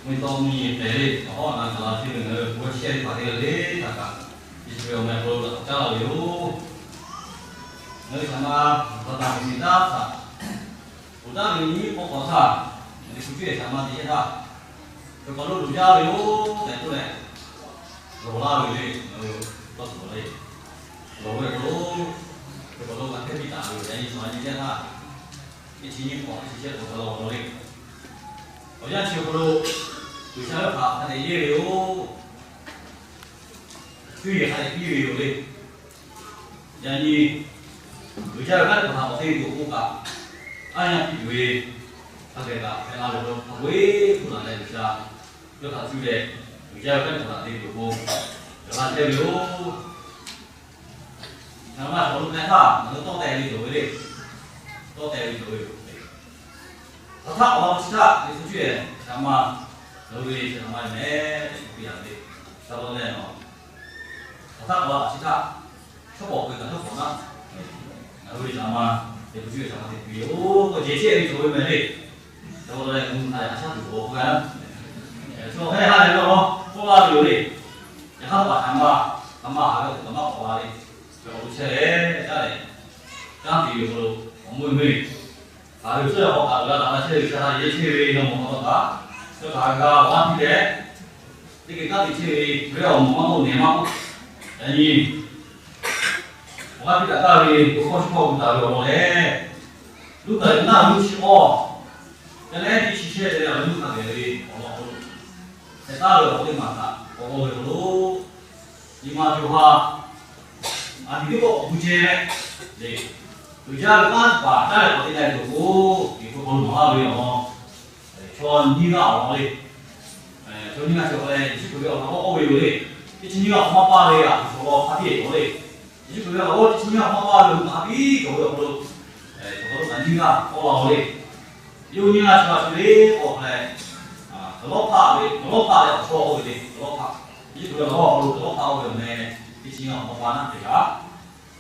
Mvuhˇ miˬ tawˆ mvuhˇ miˬ hpehꞈ le, awˬ hawˉ na gaˬ la chehˇ ve ngaˬ hui g'uˇ shehˆ teˇ hpaˍ te le htaꞈ kaꞈ, Yeˍsuˆ ve awˬ meh hk'aw lo laꞈ k'awꞈ caˉ laˇ ve yoˬ. Ngaˬ hui shaˍ ma hk'aw taˍ ve miˬ taˇ htaꞈ, oˬ taˉ ve nyiˇ hk'awꞈ hk'awꞈ htaˇ, Liꞈ hpu cuˇ yehˬ shaˍ ma teˇ hkehˇ htaˇ, hk'e k'aw lo luˬ jaˇ ve yoˬ tehꞈ k'oˆ leh, lawˬ laˇ ve le. Ngaˬ hui tawˇ tuˬ lawˬ le. Lawˬ ve k'aw lo, hk'e k'aw lo g'a hkehˇ piˇ taˍ ve yoˬ. Yaꞈ nyi shaˍ ma nyi teˇ htaˇ, teˇ chi nyiˇ hk'awꞈ teˇ chi shehˆ k'awꞈ hk'a la lawˬ le. Awˬ yanˇ chi awˬ hk'aw lo, G'uiˬsha ve hk'aˬ hk'a dehꞈ yehˇ ve yoˬ. Cuˇ yehˬ hk'a dehꞈ piˇ ve yoˬ le. Yaꞈ nyi G'uiˬsha ve kanˉ teˇ hpaˍ htaꞈ awˬ te tuˬ awˬ pon kaꞈ, aˉ yanˇ piˇ tuˬ ve hk'a dehꞈ kaꞈ hpehꞈ la ve k'o, hk'a peu-eˬ hpu laˬ leh G'uiˬsha yawˇ htaꞈ cuˇ leh, G'uiˬsha ve kanˉ teˇ hpaˍ htaꞈ te tuˬ awˬ pon, gaˬ la chehˇ ve yoˬ. Shaˍ ma hk'aw lo k'ai htaˇ, ngaˬ hui tawˆ teh ve cawˬ ve le. Tawˆ teh ve cawˬ ve yoˬ. Hk'aˬ htaˆ k'awꞈ la chi htaˇ, Liꞈ hpu cuˇ yehˬ shaˍ ma ngaˬ hui ve shaˍ ma mehˍ tehꞈ k'oˆ piˇ a ve le. Shaˍ ma lehˬ, hk'aˬ htaˆ k'awꞈ la chi htaˇ, shawˉ pawˍ k'o kaꞈ shawˉ pawˍ naˉ, ngaˬ hui ve shaˍ ma, Liꞈ hpu cuˇ yehˬ shaˍ ma te tuˬ yoˬ. K'awꞈ jehˬ chehˇ ve cawˬ ve mehˍ le. Shaˍ ma lehˬ, ngaˬ hui htaꞈ yaꞈ shaˉ tuˬ k'awꞈ k'oˆ gaˇ, chaw hk'e ha lehˬ ve awˬ lawn k'oˆ laˇ ve yoˬ le. Yaꞈ hk'aˇ teˇ hpaˍ shaˍ ma, shaˍ ma haꞈ ve awˬ hk'aw lo kaꞈ maˇ k'awꞈ la le. Chi awˬ hk'aw lo chehˇ leh, caˉ leh, kanˉ te ve awˬ hk'aw lo awˬ meuˇ meuˇ, haꞈ ve awˬ suhˉ awˬ hk'aw kaꞈ g'a taˍ la chehˇ ve, shaˍ ha yehˇ chehˇ ve, yawˇ mawˬ hk'aw taw kaꞈ, yawˇ htaꞈ g'a awˬ g'aˇ piˇ leh, teˇ geh kanˉ te chehˇ ve, ve awˬ moˍ maˇ k'oˆ, nehˬ maˇ k'oˆ, yaꞈ nyi awˬ g'aˇ piˇ daꞈ taˍ ve, bon hkawˇ shu hkawˇ gu taˍ ve awˬ lawn lehˬ, Luˉkaꞈ ve naˆ hoꞈ chi awˬ, ca lehˉ teˇ chi shehˆ te leh awˬ nyi hk'a geh ve awˬ lawn hk'aw lo, hpehꞈ taˍ ve awˬ teˇ maˬ htaꞈ k'awꞈ g'aw ve awˬ lawn, nyi ma co ha, a nyi teˇ pawˆ k'awꞈ gu ceh leh, le, G'uiˬsha ve kanˉ teˇ hpaˍ caˉ leh k'awꞈ te leh tuˬ k'o, Liꞈ hpu hk'aw lo maˍ laˇ ve awˬ lawn, chaw nyiˇ g'aˇ awˬ lawn le. Chaw nyiˇ g'aˇ chi awˬ hk'aw leh Yeˍsuˆ Hkriꞈ ve awˬ hk'aw k'oˆ ve yoˬ le. Teˇ chi nyiˇ g'aˇ awˬ hk'aw maˇ paˇ ve a shu chaw law hk'a biˇ cawˬ le. Yeˍsuˆ Hkriꞈ ve awˬ hk'aw teˇ chi nyiˇ g'aˇ awˬ hk'aw maˇ paˇ ve awˬ hk'aw hk'a biˇ cawˬ ve awˬ hk'aw lo, chaw hk'aw lo kaꞈ nyiˇ g'aˇ k'oˆ laˇ ve le. Yawˇ hui nyiˇ g'aˇ chi a shu le k'o leh, hk'aˬ lawˉ hpaˆ ve, hk'aˬ lawˉ hpaˆ leh awˬ chaw k'oˆ ve le, hk'aˬ lawˉ hpaˆ. Yeˍsuˆ Hkriꞈ ve awˬ hk'aw lo hk'aˬ lawˉ hpaˆ oˇ ve awˬ meh teˇ chi nyiˇ g'aˇ awˬ hk'aw maˇ paˇ naˉ hpehꞈ kaꞈ,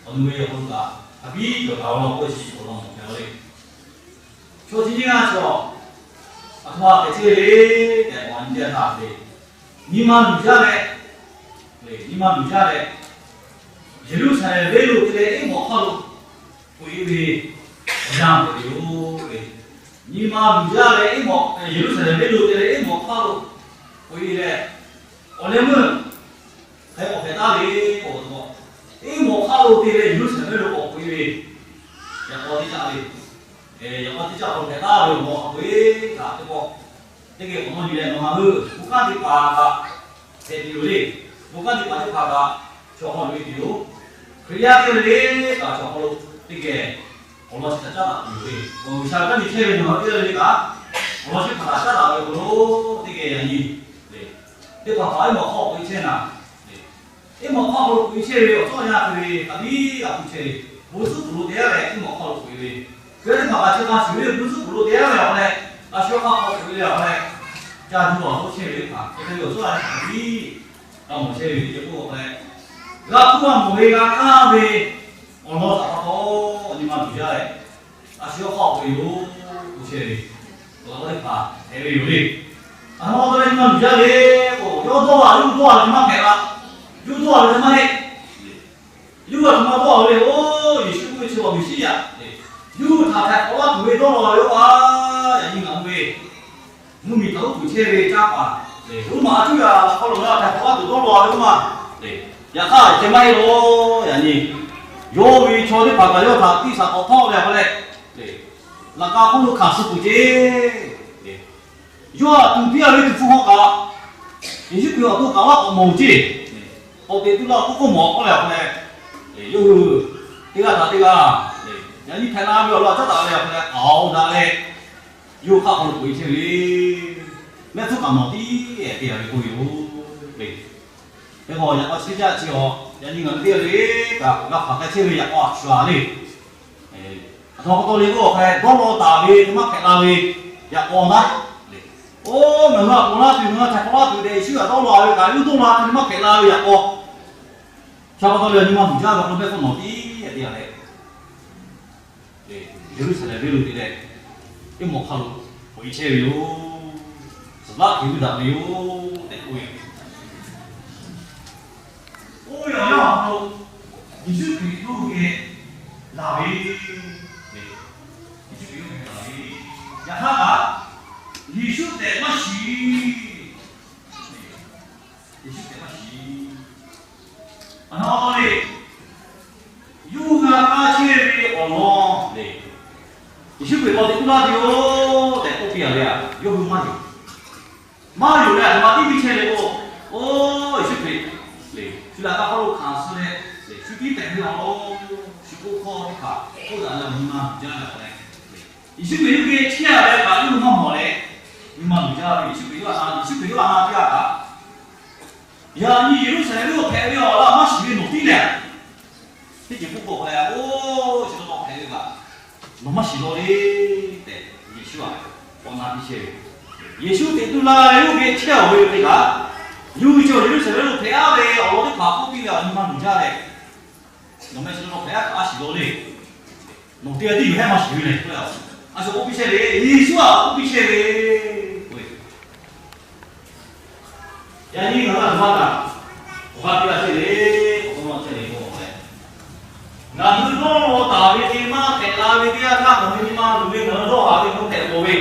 awˬ nu ve awˬ hk'aw lo kaꞈ hk'a biˇ cawˬ kaꞈ awˬ lawn k'oˆ ve chi awˬ lawn mawˬ hpehꞈ ve le. Chaw chi nyiˇ g'aˇ chi awˬ, a htoꞈ ma hpehꞈ chehˇ ve le tehꞈ k'awꞈ nyi teˇ htaˇ le, nyi ma luˬ jaˇ leh, nyi ma luˬ jaˇ leh, Yeˍruˆsaˍlehnˍ venˇ lo te leh Eˉmawꞈ hk'aˆ lo k'oꞈ-e ve awˬ yanˇ hpehꞈ ve yoˬ le. Nyi ma luˬ jaˇ leh Eˉmawꞈ, Yeˍruˆsaˍlehnˍ venˇ lo te leh Eˉmawꞈ hk'aˆ lo k'oꞈ-e leh, awˬ leh meuˇ hk'e k'awꞈ hpehꞈ taˍ ve k'o, Eˉmawꞈ hk'aˆ lo te leh Yeˍruˆsaˍlehnˍ venˇ lo k'awꞈ k'oꞈ-e ve, yaꞈ k'aw teˇ caˆ ve, yaꞈ k'aw teˇ caˆ k'awꞈ hpehꞈ taˍ ve awˬ lawn hk'a peu-eˬ htaꞈ teˇ pawˆ teˇ geh k'awꞈ nawˇ nyi leh nawˬ ngaˬ hui bon kanˉ teˇ hpaˍ kaꞈ hpehꞈ tuˬ yoˬ le. Bon kanˉ teˇ hpaˍ teˇ hpaˍ kaꞈ chaw hk'aw lo-e tuˬ yoˬ. Hkriꞈ yaˇ teˇ g'aˇ le le kaꞈ chaw hk'aw lo teˇ geh awˬ lawn chi htaꞈ caˉ daꞈ tuˬ yoˬ le. G'uiˬsha ve kanˉ te chehˇ ve nawˬ hui teˇ g'aˇ le le kaꞈ awˬ lawn chi htaꞈ caˉ daꞈ ve awˬ hk'aw lo teˇ geh yaꞈ nyi le, teˇ hpaˍ hpaˍ Eˉmawꞈ hk'aˆ k'oꞈ-e chehˇ na le. Eˉmawꞈ hk'aˆ hk'aw lo k'oꞈ-e chehˇ ve awˬ cawˇ yaˇ hk'e ve hk'a biˇ g'a hpu chehˇ ve, bon zuhˆ tuˬ lo te-a leh Eˉmawꞈ hk'aˆ lo k'oꞈ-e ve, hk'e teˇ hpaˍ kaꞈ chi hk'a shuˍ ve bon zuhˆ tuˬ lo te-a ve awˬ hk'aw leh, a shu hk'aˆ hk'aw k'oꞈ-e ve awˬ hk'aw leh, ca tuˬ awˬ k'oˆ chehˇ ve teˇ hpaˍ hk'e ve awˬ cawˇ yaˇ hk'a biˇ g'a mawˬ chehˇ ve teˇ ceuˬ k'oˆ awˬ hk'aw leh, g'a hpuˇ g'a mawˬ ve g'a kaˇ ve awˬ lawn htaꞈ pa taw nyi ma luˬ jaˇ leh, a shu hk'aˆ k'oꞈ-e yoˬ k'oˆ chehˇ ve, awˬ lawn teˇ hpaˍ hpehꞈ ve yoˬ le. A htoꞈ ma pa taw leh nyi ma luˬ jaˇ le k'o, yawˇ dawˇ la yawˇ hui dawˇ la ve maˇ hpehꞈ la, yawˇ hui dawˇ la ve maˇ heˆ. Yawˇ hui a htoꞈ ma dawˇ la ve le k'o, Yeˍsuˆ k'oˆ ve chi awˬ Meˍsiˉyaꞈ, yawˇ hui htaꞈ htaiˍ hk'awꞈ laˇ tuˬ ve dawˇ la ve yoˬ a. Yaꞈ nyi ngaˬ hui ve mvuhˇ miˬ htaꞈ uˉ peunˍ chehˇ ve caˇ paˍ, Roˉmaꞈ a cuˉ yaꞈ hk'aw lo ngaˬ hui htaiˍ hk'awꞈ laˇ tuˬ dawˇ la ve yoˬ ma. Yaꞈ hk'aˇ ceh maˇ heˆ lawˬ. Yaꞈ nyi yawˇ ve chaw teˇ hpaˍ kaꞈ yawˇ htaꞈ tiˇ saˍ k'awꞈ htawˆ leh awˬ hk'aw leh, laꞈ ka hk'oˆ lo hkanˍ suh peuˬ ceˇ. Yawˇ htaꞈ tuˬ piˇ a ve tuˬ hpfuh hk'aw kaꞈ, Yeˍsuˆ Hkriꞈ awˬ to kaꞈ laˇ k'awꞈ mawˬ ceˇ. K'awꞈ teꞈ tuˬ laˇ k'oˆ k'oˆ mawˬ k'oˆ leh awˬ hk'aw leh, yawˇ hui teˇ g'aˇ htaꞈ teˇ g'aˇ, yaꞈ nyi hpehꞈ la ve awˬ lawn caˉ daꞈ leh awˬ hk'aw leh, k'aoˍ daꞈ leh, yawˇ hk'aˆ hk'aw lo k'oꞈ-e chehˇ ve, mehˆ hpfuhˇ kaꞈ nawˬ tiˉ te a ve k'oˆ ve yoˬ le. Hk'e k'o yaꞈ k'aw chi teˇ caˆ chi awˬ, yaꞈ nyi ngaˬ hui teˇ g'aˇ le le kaꞈ g'a hpanˍ k'ai chehˇ ve yaꞈ k'aw a shuˍ a le. Aˬ htoꞈ ma pa taw le k'oˆ awˬ hk'e, dawˇ law taˍ ve te maˇ hpehꞈ la ve yaꞈ k'aw naˉ le. Oˇ, ngaˬ hui a k'oˍ laˇ tuˬ, ngaˬ hui a htaiˍ hk'awꞈ laˇ tuˬ tehꞈ Yeˍsuˆ htaꞈ dawˇ law ve kaꞈ, yawˇ dawˇ la te maˇ hpehꞈ la ve yaꞈ k'aw, chi pa taw le nyi ma luˬ jaˇ ve hk'aw lo mehˆ hpfuhˇ nawˬ tiˉ te a leh, Yeˍruˆsaˍlehnˍ venˇ lo te leh, Eˉmawꞈ hk'aˆ lo k'oꞈ-e chehˇ ve yoˬ. laˇ tuˬ ve daꞈ ve yoˬ tehꞈ k'oˆ ve. Oˇ ve awˬ yanˇ awˬ hk'aw lo Yeˍsuˆ Hkriꞈ yawˇ hui geh laˬ ve, Yeˍsuˆ Hkriꞈ yawˇ hui geh laˬ ve, yaꞈ hk'aˇ kaꞈ Yeˍsuˆ tehꞈ maˇ shiˍ. Yeˍsuˆ tehꞈ maˇ shiˍ. Aˬ htoꞈ ma le, yawˇ hui g'a kaˇ chehˇ ve awˬ lawn le, Yeˍsuˆ Hkriꞈ k'awꞈ te tuˉ laˇ tuˬ yoˬ tehꞈ k'oˆ piˇ a ve a, yawˇ hui maˇ yuˬ. Maˇ yonˍ leh aˬ htoꞈ ma tiˉ piˇ chehˇ ve k'o, oˇ Yeˍsuˆ Hkriꞈ le, shu laꞈ ka hk'aw lo hkanˍ suh leh, shu tiˉ pehˍ ve awˬ lawn, shu k'oˆ hkawˇ teˇ hpaˍ k'oˆ daꞈ leh awˬ nyi ma luˬ jaˇ ve awˬ hk'aw leh, Yeˍsuˆ Hkriꞈ yawˇ geh chehˇ a leh kaꞈ yawˇ hui maˇ mawˬ leh, nyi ma luˬ jaˇ ve Yeˍsuˆ Hkriꞈ yawˇ a na, Yeˍsuˆ Hkriꞈ yawˇ a na piˇ a kaꞈ, yaꞈ nyi Yeˍruˆsaˍlehnˍ venˇ lo hpehꞈ ve awˬ laꞈ maˇ shiˍ ve nawˬ tiˉ lehˬ, teˇ ceuˬ k'oˆ k'o leh, oˇ chi taw taw hpehꞈ ve kaꞈ nawˬ maˇ shiˍ law le tehꞈ Yeˍsuˆ a k'awꞈ na piˇ chehˇ ve. Yeˍsuˆ teꞈ tuˉ la ve yawˇ geh chehˇ a ve teˇ kaꞈ, yawˇ hui chi Yeˍruˆsaˍlehnˍ venˇ lo hpehꞈ a ve awˬ lawn teˇ hpaˍ k'oˆ piˇ leh awˬ nyi ma luˬ jaˇ leh, nawˬ meh chi taw taw hpehꞈ a kaꞈ a shiˍ law le. Nawˬ teˇ g'aˇ tiˉ yoˬ hehˉ maˇ shiˍ ve le k'oˆ leh, a shu k'oˆ piˇ chehˇ ve, Yeˍsuˆ a k'oˆ piˇ chehˇ ve k'oˆ ve. Yaꞈ nyi ngaˬ hui a htoꞈ ma kaꞈ awˬ g'aˇ piˇ a chehˇ le, awˬ hk'aw lo chehˇ le k'o leh, ngaˬ hui dawˇ law taˍ ve teˇ maˇ hpehꞈ la ve teˇ yanˇ htaˇ, ngaˬ hui nyi ma luˬ ve ngaˬ hui dawˇ haˍ ve ngaˬ hui hpehꞈ bawˬ ve.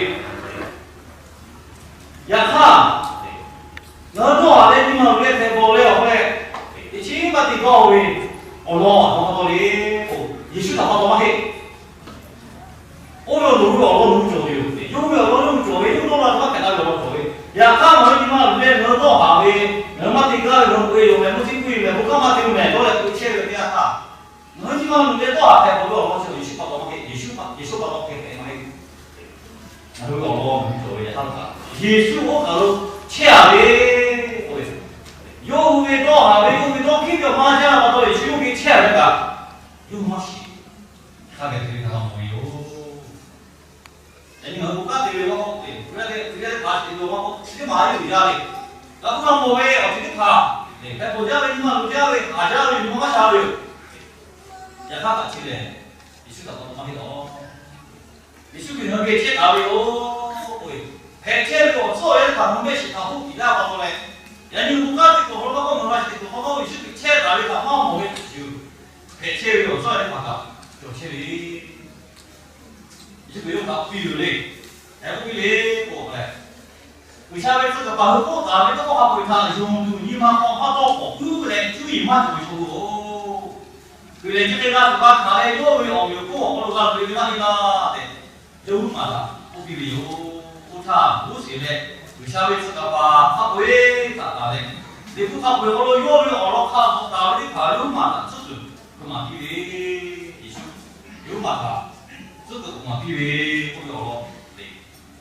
Yaꞈ hk'aˇ, ngaˬ hui dawˇ haˍ leh nyi ma luˬ leh hpehꞈ bawˬ leh awˬ hk'aw leh, teꞈ chiˉ maˇ te g'aˇ ve awˬ lawn a htoꞈ ma taw le k'o, Yeˍsuˆ htaꞈ pa taw maˇ heˆ. Oˇ ve awˬ lawn ve awˬ lawn lo cawˬ ve yoˬ. Yawˇ hui ve awˬ lawn lo cawˬ ve, yawˇ hui dawˇ la ve maˇ hpehꞈ la ve awˬ lawn cawˬ ve. Yaꞈ hk'aˇ ngaˬ hui nyi ma luˬ leh ngaˬ hui dawˇ haˍ ve, ngaˬ hui maˇ te g'aˇ ve, ngaˬ hui k'oꞈ e yoˬ meh, mvuhˇ tcuhˉ k'oˆ e yoˬ meh, bon kanˉ maˇ te yoˬ meh, dawˇ leh k'oꞈ e chehˇ ve teˇ yanˇ htaˇ, ngaˬ hui nyi ma luˬ leh dawˇ haˍ hpehꞈ bawˬ ve awˬ lawn chi Yeˍsuˆ pa taw maˇ heˆ. Yeˍsuˆ pa, Yeˍsuˆ pa taw hpehꞈ hpehꞈ maˇ heˆ. Ngaˬ hui ve awˬ lawn mvuhˇ cawˬ ve yaꞈ hk'aˇ kaꞈ, Yeˍsuˆ oˇ kaˬ lo chehˇ a ve k'oˆ ve, yawˇ hui ve dawˇ haˍ ve, yawˇ hui ve dawˇ hkiˉ ve awˬ maˇ jaˇ pa taw Yeˍsuˆ yawˇ hui chehˇ a ve kaꞈ, yawˇ hui maˇ shiˍ. Hk'a geh te ve htaꞈ g'a mawˬ ve yoˬ. Yaꞈ nyi ngaˬ hui bon kanˉ te ve maˇ k'oˆ, teˇ g'aˇ teˇ g'aˇ teˇ hpaˍ shiˍ ve maˇ k'oˆ, chi teˇ maˬ a yeˇ uiˍ jaˇ ve, g'a k'oˆ g'a mawˬ ve awˬ ceuˬ teˇ hpaˍ, hpehꞈ bawˬ jaˇ ve, nyi ma luˬ jaˇ ve, haˍ jaˇ ve, nyi ma maˇ sha ve yoˬ. Yaꞈ hk'aˇ kaꞈ chi lehˬ, Yeˍsuˆ htaꞈ pa taw maˇ heˆ lawˬ. Yeˍsuˆ Hkriꞈ ngaˬ hui geh chehˇ taˍ ve yoˬ. Hpehꞈ chehˇ ve awˬ tcuhˉ awˬ yanˇ teˇ hpaˍ ngaˬ hui mehˆ shiˍ htaꞈ hoˆ tiˍ laˇ pa taw leh, yaꞈ nyi bon kanˉ te tuˬ awˬ hk'aw lo maˇ k'oˆ, ngaˬ hui a shiˍ te tuˬ hk'aw lo Yeˍsuˆ Hkriꞈ chehˇ taˍ ve htaꞈ maˇ mawˬ ve teˇ ceuˬ, hpehꞈ chehˇ ve awˬ tcuhˉ awˬ yanˇ teˇ hpaˍ kaꞈ cawˬ chehˇ ve Yeˍsuˆ Hkriꞈ yawˇ htaꞈ piˇ ve yoˬ le. Hk'e k'oˆ piˇ le k'o leh, G'uiˬsha ve tcuh kaˍ paˍ hui k'oˆ taˍ ve tawˇ hkawˇ hk'a peu-eˬ htaꞈ yonˍ tuˬ nyi ma hk'aw maˇ dawˇ k'awꞈ puiˉ leh cuˇ yiˍ maˇ cawˬ ve chaw hui-oˬ, Hkriꞈ lehˬ chi hk'e g'a tuˬ g'a hkanˍ leh yawˇ ve awˬ meꞈ awˬ hponˇ awˬ hk'aw lo g'a loꞈ e ve maˇ heˆ laˇ tehꞈ, yawˇ huiˉ maˬ htaꞈ k'oˆ piˇ ve yoˬ. Oˇ htaˇ Moˉseˍ leh G'uiˬsha ve tcuh kaˍ paˍ hk'a peu-eˬ htaꞈ taˍ leh, Liꞈ hpu hk'a peu-eˬ awˬ hk'aw lo yawˇ ve awˬ lawn hk'a dawꞈ taˍ ve teˇ hpaˍ yawˇ huiˉ maˬ htaꞈ tcuhˉ kuiˬ hk'e maˍ piˇ ve, Yeˍsuˆ yawˇ huiˉ maˬ htaꞈ tcuhˉ kuiˬ hk'e maˍ piˇ ve k'oˆ ve awˬ lawn le.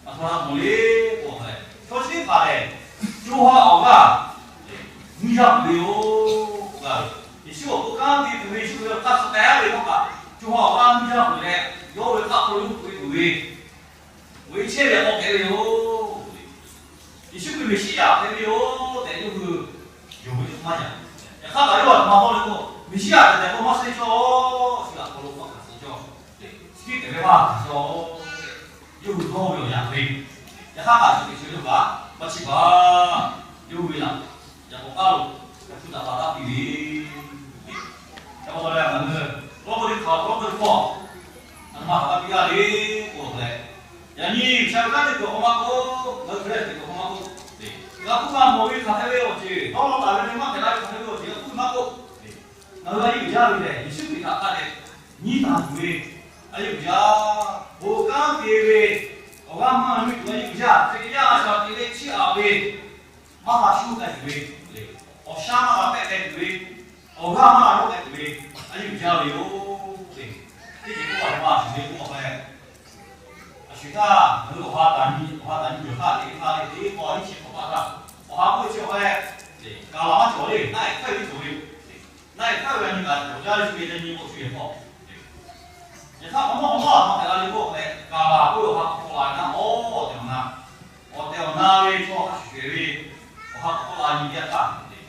A htoꞈ ma mawˬ le k'o, chaw chi teˇ hpaˍ lehˬ, co ha awˬ g'aˇ mui yaˇ uiˍ ve yoˬ k'oˆ ve. Yeˍsuˆ awˬ hk'aw kanˉ te tuˬ ve, Yeˍsuˆ ve hk'a suh k'ai ve hk'a kaꞈ, co ha awˬ g'aˇ mui yaˇ uiˍ leh, yawˇ ve hk'aˆ hk'aw lo uiˍ ve tuˬ ve, uiˍ chehˇ ve awˬ hk'aw hpehꞈ ve yoˬ. Yeˍsuˆ Hkriꞈ Meˍsiˉyaꞈ hpehꞈ ve yoˬ tehꞈ yawˇ hui yonˍ ve teˇ maˇ yaꞈ. Yaꞈ hk'aˇ kaꞈ yawˇ a htoꞈ ma k'oˆ le k'o, Meˍsiˉyaꞈ tehꞈ k'o maˇ suh chawˇ, chi kaꞈ hk'aw lo maˇ hkanˍ suh cawˇ. Chi teˇ hpehꞈ ve maˇ hkanˍ suh, yawˇ hui dawˇ ve awˬ yanˇ hk'e, yaꞈ hk'aˇ kaꞈ Yeˍsuˆ Hkriꞈ chi yawˇ kaꞈ maˇ chiˇ baˬ. Yawˇ hui ve laꞈ yaꞈ k'awꞈ k'aˉ lo yaꞈ hpu taˍ paˍ taˇ piˇ ve Yaꞈ hk'aˇ leh ngaˬ hui lawˇ k'oˆ teˇ hpaˍ, lawˇ k'oˆ teˇ hpaˍ, a htoꞈ ma htaꞈ g'a piˇ laˇ le k'o leh, yaꞈ nyi G'uiˬsha ve kanˉ te kuiˬ awˬ hk'aw maˇ k'oˆ, ngaˬ hui Hkriꞈ yaˇ te kuiˬ awˬ hk'aw maˇ k'oˆ, g'a hpuˇ g'a mawˬ ve hk'aˬ hk'e ve awˬ ceuˬ, dawˇ law taˍ ve hk'e maˇ hpehꞈ la ve hk'aˬ hk'e ve awˬ ceuˬ g'a hpuˇ maˇ k'oˆ, ngaˬ hui a yeˇ uiˍ jaˇ ve lehˬ, Yeˍsuˆ Hkriꞈ htaꞈ hk'a dehꞈ nyi taˍ tuˬ ve a yeˇ uiˍ jaˇ. Bon kanˉ te ve awˬ g'aˇ maˇ nyi tuˬ a yeˇ uiˍ jaˇ. Hkriꞈ yaˇ a shaꞈ teꞈ ve chiˇ aꞈ ve maˇ ha shuˉ k'ai tuˬ ve, awˬ shaˉ maˇ ha pehˆ k'ai tuˬ ve, awˬ g'aˇ maˇ ha yawˇ k'ai tuˬ ve a yeˇ uiˍ jaˇ ve yoˬ. Teˇ ceuˬ k'oˆ a ve maˇ shuˍ ve k'oˆ a hk'a leh, a shuˍ htaˇ ngaˬ hui awˬ ha taˍ nyi, awˬ ha taˍ nyi cawˬ htaˇ teꞈ hk'aˇ leh teˇ k'aw nyiˇ chi hk'awꞈ pa htaˇ, awˬ ha k'oˆ ve chi awˬ hk'a leh, kaˍ laˬ maˇ cawˬ le, naˆ ehˍ hk'aˇ ve cawˬ ve, naˆ ehˍ hk'aˇ ve a nyi kaꞈ cawˬ jaˇ ve shu ve yaꞈ nyi k'o shu yehˬ hk'aw Yaꞈ hk'aˇ, awˬ mawˇ awˬ mawˇ a htoꞈ ma hpehꞈ la le k'oˆ leh, kaˍ laˬ k'oˆ ve awˬ ha k'awꞈ k'awꞈ la ve naˆ, awˬ tehˬ awˬ na, awˬ tehˬ awˬ na ve chaw hk'a shuˍ shuˍ ve awˬ ha k'awꞈ k'awꞈ la nyi teˇ yanˇ htaˇ le,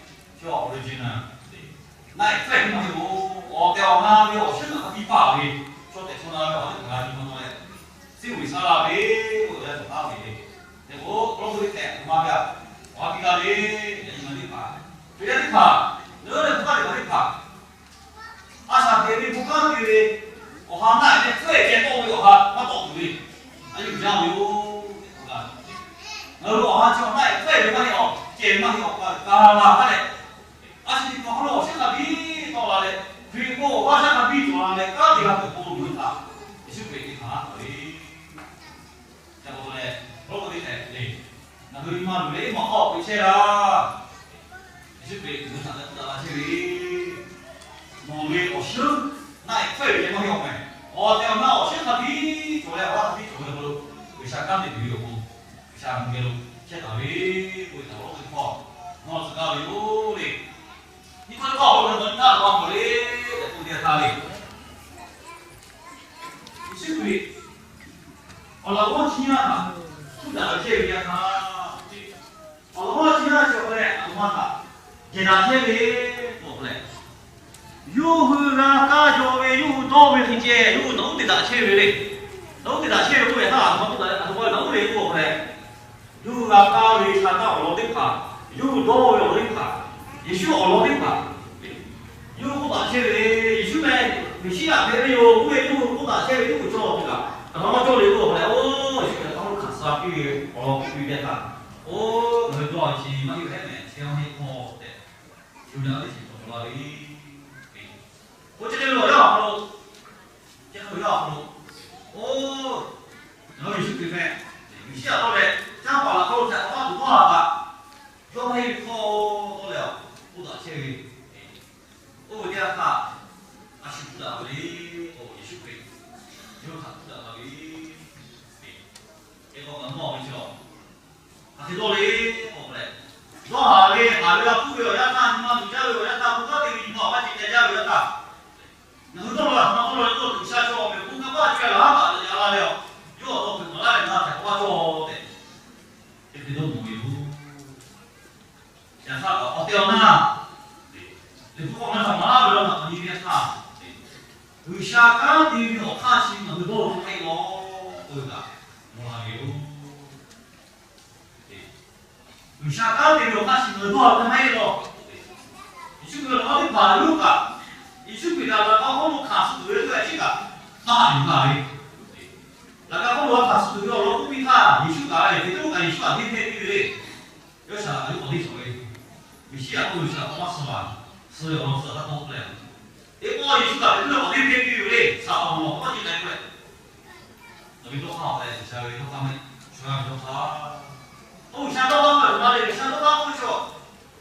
chaw awˬ lo jeˬ na le, naˆ ehˍ hk'aˇ ve maˇ heˆ-oˬ, awˬ tehˬ awˬ na ve awˬ shinˉ kaꞈ hk'a biˇ paˇ ve, chaw tehˬ chaw na ve awˬ ha teˇ hpaˍ la nyi ma taw leh, siˉ uiˍ saˉ la ve k'oˆ ve awˬ ha k'awꞈ k'aˉ ve le. Hk'e k'o, awˬ lawn k'oˆ ve tehꞈ Aˬ htoꞈ ma teˇ hpaˍ, Hkriꞈ yaˇ teˇ hpaˍ, ngaˬ hui lehˬ hpu kaˉ teˇ hpaˍ teˇ hpaˍ, a shaˍ teꞈ ve hpu kaˉ te ve, awˬ ha naˆ ehˍ leh hkawehˇ ceh tawˆ ve awˬ ha maˇ tawˆ tuˬ ve, a yuˬ jaˇ ve yoˬ. Ngaˬ hui awˬ ha chi awˬ naˆ ehˍ hkawehˇ ve maˇ heˆ awˬ, ceh maˇ heˆ awˬ, kaꞈ laˬ hk'a leh, a shu teꞈ hk'aw lo awˬ shinˉ hk'a biˇ tawˆ la leh, Hkriꞈ k'o awˬ g'aˇ shaˉ hk'a biˇ cawˬ la leh, kanˉ te g'a tuˬ k'o, Yeˍsuˆ Hkriꞈ teˇ hpaˍ hk'a ve Ca k'o leh, rawˇ k'o teˇ hk'e le, ngaˬ hui nyi ma luˬ leh maˇ k'awꞈ chehˇ laˇ. Yeˍsuˆ Hkriꞈ ngaˬ hui htaꞈ leh k'oˆ taˍ la chehˇ ve, nawˬ ve awˬ shinˉ naˆ ehˍ hkawehˇ ve leh maˇ heˆ awˬ meh. Awˬ tehˬ awˬ na awˬ shinˉ hk'a biˇ cawˬ leh awˬ g'aˇ hk'a biˇ cawˬ ve k'o, G'uiˬsha kanˉ te tuˬ ve awˬ pon, G'uiˬsha mvuh geh lo chehˇ taˍ ve, k'oˆ ve htaꞈ rawˇ k'o teˇ hpaˍ, nawˬ tcuh gaˇ ve yoˬ le. Nyi hk'aw teˇ hpaˍ awˬ hk'aw lo ngaˬ hui htaꞈ g'a mawˬ le, tehꞈ k'oˆ ve teˇ yanˇ htaˇ le, Yeˍsuˆ Hkriꞈ awˬ laꞈ g'awˇ chi nyiˇ g'aˇ htaꞈ hpuˇ daꞈ ve chehˇ ve teˇ yanˇ htaˇ, awˬ laꞈ g'awˇ chi nyiˇ g'aˇ chi awˬ hk'a leh aˬ htoꞈ ma htaꞈ geh daꞈ chehˇ ve k'o, awˬ hk'a leh, yawˇ hui g'a kaˇ jaw ve, yawˇ hui dawˇ ve hk'e ceh yawˇ hui nawˬ uˉ te daꞈ chehˇ ve le. Nawˬ uˉ te daꞈ chehˇ ve k'oˆ ve htaˇ, aˬ htoꞈ ma k'oˆ taˍ leh, aˬ htoꞈ ma nawˬ uˉ le k'oˆ awˬ hk'a leh, yawˇ hui g'a kaˇ ve Saˍtanˍ awˬ lawn teˇ hpaˍ, yawˇ hui dawˇ ve awˬ lawn teˇ hpaˍ, Yeˍsuˆ awˬ lawn teˇ hpaˍ, yawˇ hui k'oˆ taˍ chehˇ ve le. Yeˍsuˆ meh Meˍsiˉyaꞈ hpehꞈ ve yoˬ k'oˆ ve yawˇ hui k'oˆ taˍ chehˇ ve, yawˇ hui cawˇ ve kaꞈ, aˬ htoꞈ ma cawˇ le k'oˆ awˬ hk'a leh, oˇ Yeˍsuˆ Hkriꞈ hk'aw lo hkanˍ suh piˇ ve awˬ lawn k'oˆ piˇ ve teˇ htaˇ, oˇ ngaˬ hui dawˇ ve chi maˇ heˆ hehˉ meh, chi maˇ heˆ hkawˇ tehꞈ, yawˇ hui a teˇ chi cawˬ la ve, oˇ chi hk'e ve awˬ yanˇ awˬ hk'aw lo, chi hk'e ve awˬ yanˇ awˬ hk'aw lo, oˇ, ngaˬ hui Yeˍsuˆ Hkriꞈ meh Meˍsiˉyaꞈ tawˇ leh, canˇ paˍ laꞈ hk'aw lo htaꞈ k'awꞈ maˇ tuˬ maˇ haˍ kaꞈ, yawˇ maˇ heˆ ve hkawˇ tawˇ leh k'oˆ taˍ chehˇ ve, oˇ ve teˇ yanˇ htaˇ, a shu tuˬ daꞈ ve le, Yeˍsuˆ Hkriꞈ yawˇ htaꞈ tuˬ daꞈ la ve, hk'e k'o ngaˬ mawˇ ve chi a hk'e dawˇ le k'o leh, dawˇ haˍ ve haˍ ve g'a hpuˇ ve awˬ yanˇ htaˇ, nyi ma tuˬ jaˇ ve awˬ yanˇ htaˇ, hpu kaˉ te ve nyi ma awˬ hk'aˇ ceh ca jaˇ ve awˬ yanˇ htaˇ, ngaˬ hui dawˇ law laˬ htoꞈ ma dawˇ law leh, G'uiˬsha chaw awˬ meh hpu kaˇ paˆ caweh laˬ haˉ kaꞈ leh jaˇ la leh, yawˇ awˬ taw hpeuꞈ maˍ laˇ leh ngaˬ htaꞈ k'awꞈ laˇ cawˇ tehꞈ, hk'e te dawˇ mawˬ ve yoˬ. Yaꞈ hk'aˇ awˬ tehˬ awˬ na, liꞈ hpu hk'aw ngaˬ htaꞈ maˍ laˇ ve law htaꞈ k'awꞈ nyi ve htaˇ, G'uiˬsha kanˉ te ve awˬ hk'aˇ chi ngaˬ hui dawˇ law hk'e law k'oˆ ve kaꞈ mawˬ la ve yoˬ. G'uiˬsha kanˉ te ve awˬ hk'aˇ chi ngaˬ hui dawˇ law hk'e maˇ heˆ law. Yeˍsuˆ Hkriꞈ laꞈ k'aw teˇ hpaˍ yawˇ kaꞈ, Yeˍsuˆ Hkriꞈ kaꞈ laꞈ k'aw hk'oˆ lo hkanˍ suh tuˬ ve teˇ g'aˇ chi kaꞈ maˇ haꞈ yuˬ la ve. Laꞈ k'aw hk'oˆ lo hkanˍ suh tuˬ ve awˬ lawn k'oˆ piˇ htaˇ, Yeˍsuˆ kaꞈ Peˍtruˆ kaꞈ Yeˍsuˆ htaꞈ hteˇ hteˇ piˇ ve le. Yawˇ shaˍ laꞈ k'aw yawˇ k'awꞈ teˇ shawˍ ve, Meˍsiˉyaꞈ k'oˆ ve shaˍ k'awꞈ maˇ suh maˍ, suh ve awˬ lawn suh htaˇ k'oˆ leh, teˇ pawˆ Yeˍsuˆ kaꞈ Peˍtruˆ k'awꞈ teˇ hteˇ piˇ ve le. Shaˍ awˬ lawn k'awꞈ maˇ ceh k'ai k'oˆ leh, nawˬ ve dawˇ hk'aˇ awˬ hk'a leh G'uiˬsha ve dawˇ hk'aˇ maˇ heˆ, shu g'a ve dawˇ hk'aˇ. Oˇ G'uiˬsha dawˇ hk'aˇ maˇ heˆ, maˇ le, G'uiˬsha dawˇ hk'aˇ k'oˆ ve chaw,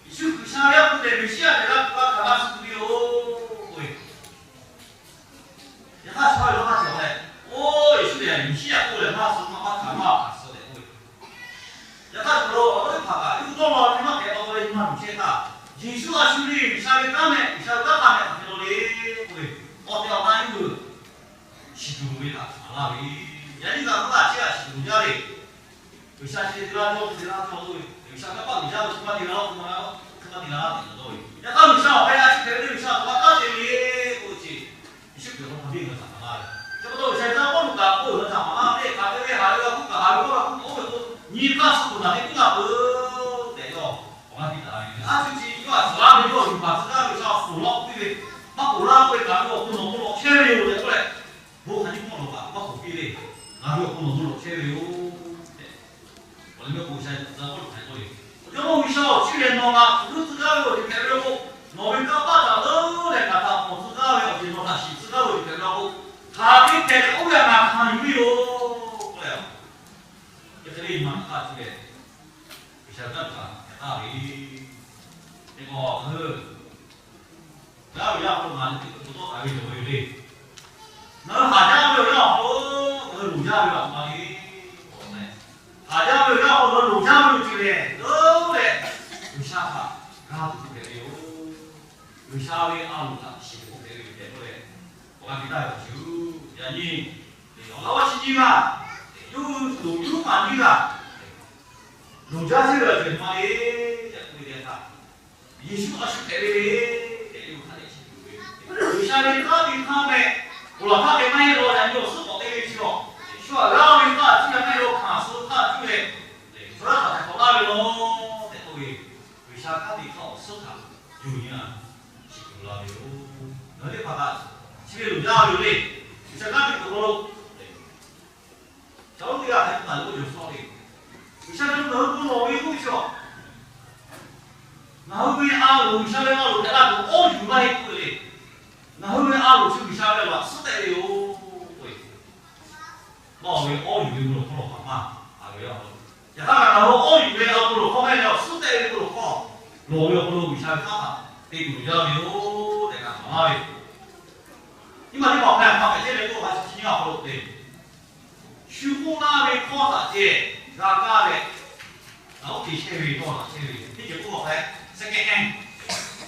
Yeˍsuˆ G'uiˬsha yaˇ hpu lehˬ Meˍsiˉyaꞈ lehˬ g'a tuˬ g'a hkanˍ g'a suh tuˬ ve yoˬ k'oˆ ve. Yaꞈ hk'aˇ chaw ve dawˇ hk'aˇ cawˬ leh, oˇ Yeˍsuˆ lehˬ Meˍsiˉyaꞈ k'oˆ lehˬ maˇ suh maˇ hk'aˇ hkanˍ maˇ hkanˍ suh leh k'oˆ ve. Yaꞈ hk'aˇ chaw lo awˬ lawn teˇ hpaˍ kaꞈ yawˇ hui dawˇ law ve maˇ hpehꞈ law k'oˆ leh nyi ma luˬ chehˇ htaˇ, Yeˍsuˆ a shu le, G'uiˬsha ve kanˉ meh, G'uiˬsha ve kanˉ hk'a meh hk'aˬ hk'e law le k'oˆ ve, awˬ tehˬ awˬ na yawˇ hui shiˍ tuˬ ve htaꞈ maˍ laˇ ve. Yaꞈ nyi kaꞈ maˇ g'a chehˇ g'a shiˍ tuˬ jaˇ le. G'uiˬsha chi te laˇ cawˇ te laˇ cawˇ k'oˆ ve, G'uiˬsha kanˉ paˆ uiˍ jaˇ ve hk'e maˇ te laˇ, hk'e maˇ te laˇ tehꞈ dawˇ ve. Yaꞈ hk'aˇ G'uiˬsha awˬ hk'aˇ a shu hpehꞈ ve le, G'uiˬsha awˬ hk'aˇ kanˉ te ve k'oˆ ve chi, Yeˍsuˆ Hkriꞈ hk'aw hk'a biˇ ngaˬ htaꞈ maˍ laˇ ve. Chi pa taw G'uiˬsha ve kanˉ Pawˇluꞈ kaꞈ k'oˆ ve htaꞈ maˍ laˇ ve, hk'aˬ hk'e ve haˍ ve g'a hpuˇ kaꞈ haˍ ve kawˇ g'a hpuˇ k'oˆ ve k'o, nyi hk'aˇ suh tuˬ naˬ te kuˉ la peuˬ tehꞈ yawˇ awˬ g'aˇ piˇ taˍ ve. A shu chi yawˇ a shu laˇ ve yawˇ yuˬ baˬ tcuh gaˇ ve G'uiˬsha awˬ hk'aw lo k'oˆ piˇ ve, maˇ k'oˆ laˇ k'oˆ ve kaꞈ ve awˬ hk'aw nawˬ hk'aw lawꞈ chehˇ ve yoˬ tehꞈ k'oˆ leh, bon hk'aˬ nyi Pawˇluꞈ kaꞈ maˇ k'oˆ piˇ le. Ngaˬ ve awˬ hk'aw nawˬ hk'aw lawꞈ chehˇ ve yoˬ tehꞈ. Awˬ leh mehˆ k'o G'uiˬsha tcuh gaˇ Pawˇluꞈ hk'aˬ hk'e k'oˆ le. Awˬ ceuˬ mawˇ G'uiˬsha awˬ chi lehˬ nawˬ ngaˬ hk'aˬ hkuiˉ tcuh gaˇ ve awˬ ceuˬ hpehꞈ ve law k'o, nawˬ ve kanˇ paˆ htaꞈ leuˉ leh ngaˬ htaꞈ mawˬ tcuh gaˇ ve awˬ ceuˬ nawˬ htaꞈ shiˍ tcuh gaˇ ve awˬ ceuˬ hpehꞈ ve law k'o, hk'aˬ hk'e hpehꞈ leh oˇ ve htaꞈ ngaˬ hkanˍ yuˬ ve yoˬ k'oˆ leh, chi hk'e le maˇ hk'aˇ tuˬ leh, G'uiˬsha ve kanˉ htaꞈ hpehꞈ taˍ ve, teˇ pawˆ hui Yaˇ ve yaˇ hk'aw lo ngaˬ hui teˇ hpaˍ tawˆ taˍ ve yoˬ ve le. Ngaˬ hui haˍ jaˇ ve awˬ yanˇ awˬ hk'aw lo ngaˬ hui loˍ jaˇ ve awˬ hk'aw lo, haˍ jaˇ ve awˬ yanˇ awˬ hk'aw lo loˍ jaˇ ve awˬ ceuˬ lehˬ, leuˉ leh G'uiˬsha htaꞈ g'a tuˬ hpehꞈ ve yoˬ. G'uiˬsha ve a loˍ htaꞈ shiˍ tuˬ hpehꞈ ve yoˬ tehꞈ k'oˆ leh, awˬ g'aˇ piˇ taˍ ve awˬ ceuˬ yoˬ. Yaꞈ nyi awˬ laꞈ g'awˇ chi nyiˇ g'aˇ, yawˇ hui loˍ yuˬ maˇ nyiˇ g'aˇ, loˍ jaˇ chehˇ ve awˬ ceuˬ maˇ le tehꞈ k'oˆ ve teˇ htaˇ, Yeˍsuˆ a shu hpehꞈ ve le tehꞈ yawˇ hui hk'a dehꞈ shiˍ tuˬ ve, G'uiˬsha ve kanˉ te hk'aˇ meh, awˬ laˬ hk'aˇ hk'e maˇ heˆ law yaꞈ nyi awˬ suhˉ k'awꞈ te ve chi awˬ, Yeˍsuˆ htaꞈ g'aˇ ve hk'aˇ a ciˉ g'a maˇ heˆ law hkanˍ suh hk'aˇ cuˇ leh, chaw yaˇ htaꞈ hk'awꞈ laˇ ve law tehꞈ k'oˆ G'uiˬsha kanˉ te hk'aˇ awˬ suhˉ htaꞈ yuˬ nyi a, shiˍ kuiˬ la ve yoˬ. Ngaˬ hui teˇ hpaˍ htaꞈ chi ve loˍ jaˇ ve yoˬ le. G'uiˬsha kanˉ te kuiˬ awˬ hk'aw lo chaw teˇ g'aˇ hk'a hk'e taˍ lo yoˬ hk'aw le. G'uiˬsha ve ngaˬ hui bon lawˬ ve k'oˆ ve chi a, ngaˬ hui ve a loˍ, G'uiˬsha ve a loˍ hpehꞈ la tuˬ awˇ yuˬ maˇ heˆ k'oˆ ve le. Ngaˬ hui ve a loˍ chi G'uiˬsha ve a loˍ htaꞈ suhˉ tehꞈ ve yoˬ k'oˆ ve, maˇ ve awˇ yuˬ ve bon lawˬ hk'aw lo hk'aˬ ma a ve a. Yaꞈ hk'aˇ ngaˬ hui awˇ yuˬ ve a bon lawˬ hk'aw maˇ heˆ leh, suhˉ tehꞈ ve bon lawˬ hk'aw lawˬ ve awˬ hk'aw lo G'uiˬsha ve kanˉ htaꞈ te tuˬ loˍ jaˇ ve yoˬ tehꞈ kaꞈ maˍ laˇ ve. Nyi ma teˇ hpaˍ hk'a hk'e chehˇ leh k'oˆ hk'a chi nyi a hk'aw lo te shu k'oˆ laˇ ve hkawˇ htaꞈ ceh g'a kaˇ leh, oˇ hk'e chehˇ ve tawˇ htaꞈ chehˇ ve teˇ ceuˬ k'oˆ hk'aw hk'a, second hand,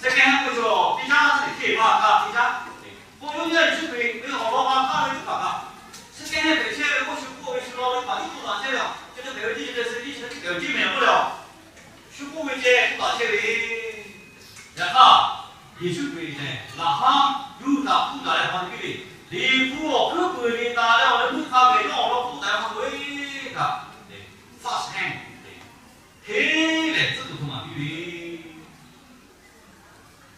second hand k'oˆ ve chaw teˇ caˉ teˇ hk'e maˇ kaˇ teˇ caˉ. K'o, yawˇ nyi Yeˍsuˆ Hkriꞈ ve awˬ lawn g'a kaˇ ve teˇ hpaˍ kaꞈ, second hand hpehꞈ chehˇ ve k'o, shu k'oˆ ve shu law ve hpaˍ tiˉ k'oˆ taˍ chehˇ ve a, chi hk'e hpehꞈ ve, chi hk'e hpehꞈ ve, chi hk'e hpehꞈ ve, chi mehˍ k'oˆ le a. Shu k'oˆ ve ceh k'oˆ taˍ chehˇ ve. Yaꞈ hk'aˇ, Yeˍsuˆ Hkriꞈ lehˬ laꞈ haˉ yuˇ daꞈ hpuˇ daꞈ leh hk'a piˇ ve, Liꞈ hpu awˬ hkuiˉ puiˍ liꞈ taˍ leh awˬ leh meuˇ hk'a geh yawˇ awˬ lawn k'oˆ taˍ ve hk'a peu-eˬ kaꞈ, first hand, hteˇ lehˬ tcuhˉ tuˬ hk'aw maˍ piˇ ve.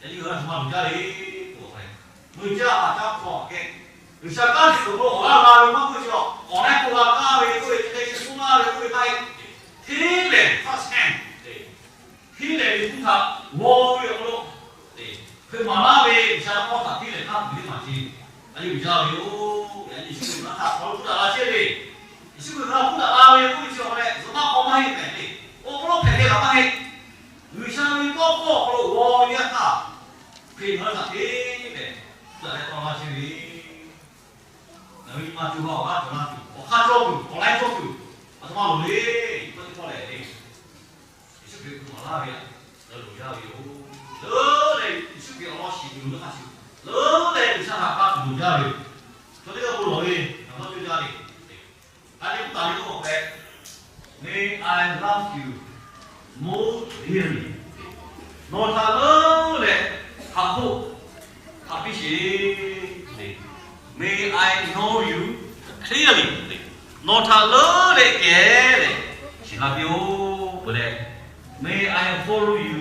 Yaꞈ nyi ngaˬ hui a htoꞈ ma loˍ jaˇ le k'o, mui caˇ haˍ caˇ hk'aw aꞈ kehˉ, G'uiˬsha kanˉ te tuˬ k'o awˬ g'aˇ g'a ve maˇ k'oˆ ve chi, awˬ leh k'o g'a kaˇ ve k'oˆ ve, chi hk'e shu k'oˆ laˇ ve k'oˆ ve htaˇ, hteˇ lehˬ first hand, hteˇ lehˬ ve htaꞈ g'aw ve awˬ hk'aw lo hpeuꞈ maˍ laˇ ve G'uiˬsha tawˇ hkawˇ htaꞈ hteˇ lehˬ hk'a tuˬ teˇ maˬ ce. A yehˬ uiˍ jaˇ ve yoˬ. Yaꞈ nyi Yeˍsuˆ Hkriꞈ htaꞈ hk'aw lo hpuˇ daꞈ la chehˇ ve, Yeˍsuˆ Hkriꞈ htaꞈ hpuˇ daꞈ la ve k'oˆ ve chi awˬ hk'aw leh zuhꞈ maˇ k'aw maˇ heˆ tehꞈ le. Awˬ hk'aw lo hpehꞈ ve kaꞈ maˇ heˆ. G'uiˬsha ve tawˇ hkawˇ awˬ hk'aw lo g'aw ve yaˇ htaˇ, Hkriꞈ ngaˬ hui htaꞈ hteˇ lehˬ hpuˇ daꞈ leh tawˇ laˇ chehˇ ve, ngaˬ hui nyi ma co ha awˬ g'aˇ cawˬ laˇ tuˬ, awˬ hk'aˇ cawˇ tuˬ, awˬ laiˉ cawˇ tuˬ, a htoꞈ ma loˍ le. Chi hk'e te hk'awꞈ lehˬ le, Yeˍsuˆ Hkriꞈ hk'aw maˍ laˇ ve a, loˍ jaˇ ve yoˬ. Leuˉ leh Yeˍsuˆ Hkriꞈ awˬ lawn shiˍ tuˬ loˍ ve hk'a shuˍ, leuˉ leh G'uiˬsha htaꞈ k'aˇ tuˬ loˍ jaˇ ve yoˬ. Chaw teˇ g'aˇ bon lawˬ ve ngaˬ hui cawˇ jaˇ ve, a leh k'oˆ taˍ ve k'o, May I love you more dearly. Nawˬ htaꞈ leuˉ leh hk'aˬ hk'oˆ hk'aˬ piˇ sheˍ. May I know you clearly. Nawˬ htaꞈ leuˉ leh kehˬ leh shiˍ la piˇ-oˆ peuˬ leh, May I follow you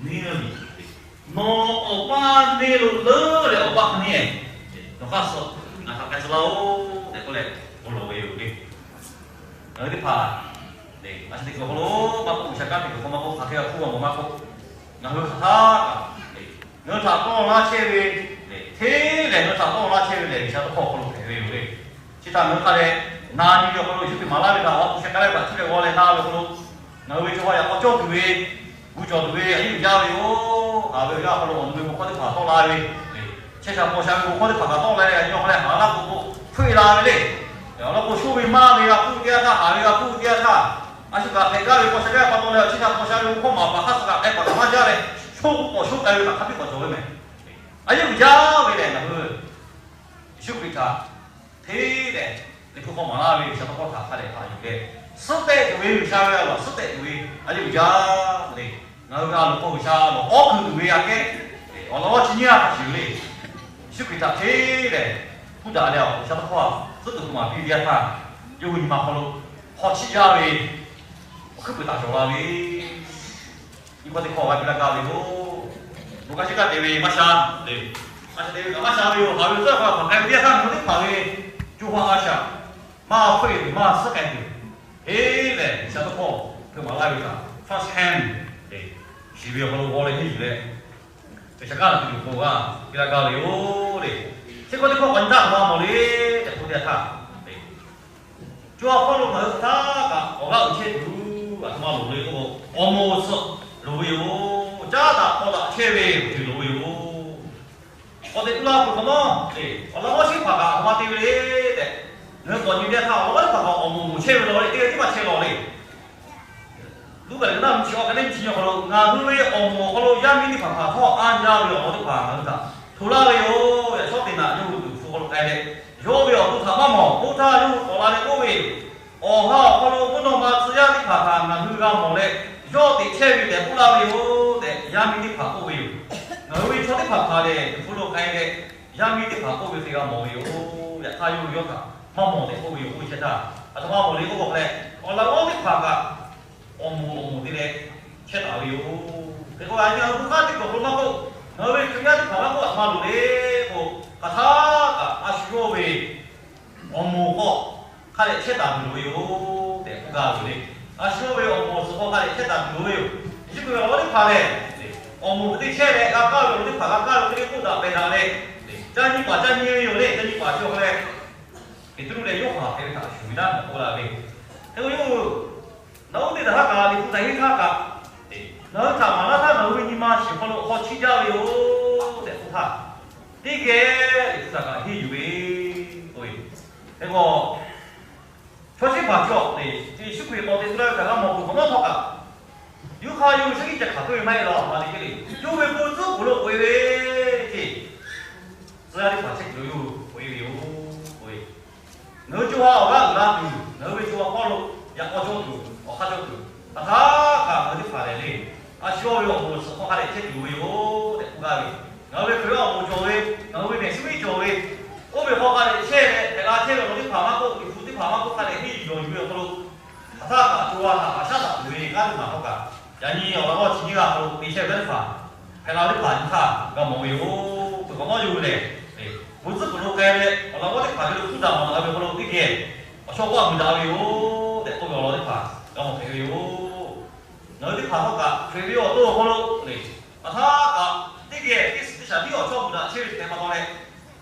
nearly. Nawˬ awˬ paˇ neˇ lo leuˉ leh awˬ paˇ hk'a neˇ, nawˬ hk'aˇ suh ngaˬ htaꞈ k'ai tcuh laˇ-oˆ tehꞈ k'oˆ leh, bon lawˬ ve yoˬ le. Ngaˬ hui teˇ hpaˍ a shu teˇ hkui awˬ hk'aw lo maˇ k'oˆ, G'uiˬsha kanˉ te kuiˬ hk'aw maˇ k'oˆ, hk'aˬ hk'e g'a hpuˇ g'a mawˬ maˇ k'oˆ, ngaˬ hui hk'aˬ htaˇ kaꞈ ngaˬ hui htaꞈ tawˆ laˇ chehˇ ve, hteˇ lehˬ ngaˬ hui htaꞈ tawˆ laˇ chehˇ ve lehˬ, G'uiˬsha tawˇ hkawˇ awˬ hk'aw lo hpehꞈ ve yoˬ le. Chi htaꞈ ngaˬ hui hk'a leh na nyi ve awˬ hk'aw lo, Yeˍsuˆ Hkriꞈ maˍ laˇ ve htaꞈ awˬ hk'aw lo sheh k'ai laˇ ve htaꞈ cuˇ leh g'aw leh na ve awˬ hk'aw lo, ngaˬ hui ve chaw ha yaꞈ k'aw cawˇ tuˬ ve, gu cawˬ tuˬ ve a yehˉ uiˍ jaˇ ve yoˬ. Haˍ ve awˬ yanˇ awˬ hk'aw lo awˬ nu ve bon hkawˇ teˇ hpaˍ tawˆ la ve, chehˇ sha paw sha ve bon hkawˇ teˇ hpaˍ kaꞈ tawˆ la leh, a nyi awˬ hk'aw leh haˍ laˇ k'o k'o, hpeuˆ la ve le. Awˬ lawn k'o, sho ve maˇ ve g'a hpuˇ teˇ yanˇ htaˇ, haˍ ve g'a hpuˇ teˇ yanˇ htaˇ, a shu kaꞈ hpehꞈ gaˇ ve paw sha gaˇ pa taw leh, chehˇ sha paw sha ve bon hkawˇ maˍ paˍ hk'aˇ suh kaꞈ k'ai paˍ kaꞈ maˇ jaˇ leh, sho k'o k'awꞈ sho k'ai ve kaꞈ hk'a biˇ k'awꞈ cawˬ ve meh. A yehˉ uiˍ jaˇ ve lehˬ, ngaˬ hui Yeˍsuˆ Hkriꞈ htaꞈ hteˇ lehˬ, Liꞈ hpu hk'aw maˍ laˇ ve G'uiˬsha tawˇ hkawˇ htaꞈ hk'a dehꞈ htaꞈ yuˬ leh, suhˉ tehꞈ tuˬ ve G'uiˬsha ve a loˍ suhˉ tehꞈ tuˬ ve a yehˉ uiˍ jaˇ ve le. Ngaˬ hui ve a loˍ hk'aw G'uiˬsha a loˍ awˉ hkui tuˬ ve aꞈ kehˉ, awˬ lawn awˇ chi nyiˇ g'aˇ hk'a shuˍ le. Yeˍsuˆ Hkriꞈ htaꞈ hteˇ lehˬ, hpuˇ daꞈ leh awˬ G'uiˬsha tawˇ hkawˇ tcuhˉ tuˬ hk'aw maˍ piˇ ve teˇ yanˇ htaˇ, yawˇ hui nyi ma hk'aw lo hk'aw chiˇ jaˇ ve awˬ hkuiˉ puiˍ taˍ cawˬ la ve, nyi hkawˇ teˇ hkawˇ g'a piˇ laˇ gaˇ ve yoˬ. Nawˬ g'a shiˉ kaˇ te ve maˇ sha le. Maˇ sha te ve kaꞈ maˇ sha ve yoˬ. Haˍ ve tcuhˉ hk'a hpaˍ k'ai ve teˇ yanˇ htaˇ ngaˬ hui teˇ hpaˍ ve co ha g'a shaꞈ, maˇ hpeuˆ ve maˇ suhˉ k'ai tuˬ, hteˇ lehˬ G'uiˬsha tawˇ hkawˇ hpeuꞈ maˍ laˇ ve htaꞈ first hand shiˍ ve awˬ hk'aw lo g'aw leh henˇ yuˬ leh, G'uiˬsha kanˉ te tuˬ k'o g'a piˇ laˇ gaˇ ve yoˬ le. Chi hkawˇ teˇ hkawˇ k'awꞈ nyi htaˇ a htoꞈ ma mawˬ le tehꞈ k'oˆ teˇ yanˇ htaˇ, co ha hpawˇ lo ngaˬ hui hk'aˬ htaˇ kaꞈ awˬ g'aˇ uiˍ chehˇ tuˬ a htoꞈ ma loˍ le k'o, awˬ moˍ awˬ suhˍ loˍ ve yoˬ. Caˉ daꞈ k'aw daꞈ chehˇ ve awˬ ceuˬ loˍ ve yoˬ. K'awꞈ te tuˬ laˇ peuˬ hk'awꞈ nawˉ, awˬ laꞈ g'awˇ shiˉ hpaˍ kaꞈ a htoꞈ ma te ve le tehꞈ, ngaˬ hui k'awꞈ nyi teˇ yanˇ htaˇ awˬ laꞈ g'awˇ shiˉ hpaˍ kaꞈ awˬ moˍ awˬ moˍ chehˇ ve law le, teˇ g'aˇ tiˉ maˇ chehˇ law le. Luˉkaꞈ lehˬ naˆ mvuhˇ chi awˬ hk'aˬ lehˬ chi nyi awˬ hk'aw lo ngaˬ hui ve awˬ moˍ awˬ hk'aw lo yaˇ miˇ teˇ hpaˍ hpaˍ htawˇ anˇ jaˇ ve awˬ lawn teˇ hpaˍ ngaˬ hui htaꞈ hto laˇ ve yoˬ. Yaꞈ shawˉ te naꞈ yawˇ hui tuˬ hpu hk'aw lo k'ai leh, yawˇ ve awˬ to htaꞈ maˇ mawˬ. Oˇ htaˇ yawˇ hui k'awꞈ la leh k'oˆ ve, Awˬ ha awˬ hk'aw lo mvuhˇ naw ma tcuh yaˇ teˇ hpaˍ htaꞈ ngaˬ hui g'a mawˬ leh, yawˇ teꞈ chehˇ ve tehꞈ k'oˆ laˇ ve yoˬ tehꞈ, yaˇ miˇ teˇ hpaˍ k'oˆ ve yoˬ. Ngaˬ hui ve chaw teˇ hpaˍ hpaˍ lehˬ, hpu lo k'ai leh, yaˇ miˇ teˇ hpaˍ k'oˆ ve hk'e g'a mawˬ ve yoˬ. Yaꞈ hk'aˇ yawˇ hui yawˇ htaꞈ maˇ mawˬ tehꞈ k'oˆ ve yoˬ. K'oˆ ve chehˇ htaˇ, a htoꞈ ma mawˬ le k'oˆ k'o leh, awˬ laꞈ g'awˇ teˇ hpaˍ kaꞈ awˬ moˍ awˬ moˍ te leh chehˇ taˍ ve yoˬ. Hk'e k'o, a nyi ngaˬ hui bon hk'aˇ teˇ hpaˍ hk'aw lo maˇ k'oˆ, ngaˬ hui ve Hkriꞈ yaˇ teˇ hpaˍ maˇ k'oˆ, a htoꞈ ma loˍ le k'o, hk'aˬ htaˇ kaꞈ a shu yawˇ ve awˬ moˍ hk'aw hk'a dehꞈ chehˇ taˍ tuˬ loˍ ve yoˬ tehꞈ k'oˆ gaˇ ve le. A shu yawˇ ve awˬ moˍ awˬ suhˍ hk'aw hk'a dehꞈ chehˇ taˍ tuˬ loˍ ve yoˬ. Yeˍsuˆ Hkriꞈ ve awˬ lawn teˇ hpaˍ lehˬ, awˬ moˍ teˇ chehˇ leh g'a kaˇ ve awˬ lawn teˇ hpaˍ g'a kaˇ ve hk'e le k'oˆ daꞈ pehˬ daꞈ leh, caˇ nyi paˍ caˇ nyi ve yoˬ le. Caˇ nyi paˍ chi awˬ hk'aw leh Peˍtruˆ leh Yoˇhanˬ hk'e ve htaꞈ shuˍ ve naˉ k'oˆ la ve. Hk'e k'o, yawˇ hui nawˬ hui teˇ htaꞈ haˉ kaꞈ Liꞈ hpu htaꞈ henˇ htaˇ kaꞈ, ngaˬ hui htaꞈ maˍ laˇ htaˇ ngaˬ hui ve nyi ma shiˍ hk'aw lo hk'aw chiˇ jaˇ ve yoˬ tehꞈ k'oˆ htaˇ, teˇ geh Liꞈ hpu htaꞈ kaꞈ henˇ yuˬ ve k'oˆ ve. Hk'e k'o, chaw chi hpaˍ chi awˬ te Yeˍsuˆ Hkriꞈ k'awꞈ te tcuh laˇ ve htaꞈ g'a mawˬ peuˬ hk'awꞈ nawˉ htawˇ kaꞈ, yawˇ hk'aˇ yawˇ ve shaˉ hkiˆ ca hkanˍ hk'oˆ ve maˇ heˆ law, a te ceh le, yawˇ ve bon tcuhˉ kuiˬ lo k'oꞈ e ve ce, tcuh yaˇ teˇ hpaˍ chehˇ kuiˬ lo yawˇ k'oꞈ e ve yoˬ k'oˆ ve. Ngaˬ hui co ha awˬ g'aˇ uiˍ la tuˬ, ngaˬ hui ve co ha hpawˇ lo yaꞈ k'aw cawˇ tuˬ, awˬ hk'aˇ cawˇ tuˬ, a htaˇ kaꞈ ngaˬ hui teˇ hpaˍ lehˬ le, a shu yawˇ ve awˬ moˍ awˬ suhˍ hk'aw hk'a dehꞈ chehˇ tuˬ loˍ ve yoˬ tehꞈ k'oˆ gaˇ ve. Ngaˬ hui ve Hkriꞈ yaˇ awˬ moˍ cawˬ ve, ngaˬ hui ve mehˬ suˉ miˉ cawˬ ve, oˇ ve hk'aw hk'a dehꞈ chehˇ leh hpehꞈ la chehˇ ve awˬ lawn teˇ hpaˍ maˇ k'oˆ, Liꞈ hpu teˇ hpaˍ maˇ k'oˆ, hk'a dehꞈ henˇ yuˬ yawˬ yuˬ ve awˬ hk'aw lo, a htaˇ kaꞈ co ha htaꞈ haꞈ shaˉ taˍ tuˬ ve kanˉ teˇ hpaˍ htawˇ kaꞈ, yaꞈ nyi awˬ laꞈ g'awˇ chi nyiˇ g'aˇ hk'aw lo te chehˇ ve teˇ hpaˍ, hpehꞈ la ve teˇ hpaˍ nyi htaˇ g'a mawˬ ve yoˬ. Peuˬ k'awꞈ nawˉ yawˇ hui lehˬ, bon tcuhˉ kuiˬ lo k'ai leh awˬ laꞈ g'awˇ teˇ hpaˍ hk'e lo hpuˇ daꞈ mawˬ daꞈ ve hk'aw lo teˇ geh awˬ shaw k'oˆ a muiˬ daꞈ ve yoˬ tehꞈ k'oˆ ve awˬ lawn teˇ hpaˍ g'a mawˬ hpehꞈ ve yoˬ. Ngaˬ hui teˇ hpaˍ htawˇ kaꞈ Hkriꞈ ve awˬ to awˬ hk'aw lo le, a htaˇ kaꞈ teˇ geh teˇ suhˍ teˇ shaˍ tiˉ awˬ chawˇ muiˬ daꞈ chehˇ ve tehꞈ pa taw leh,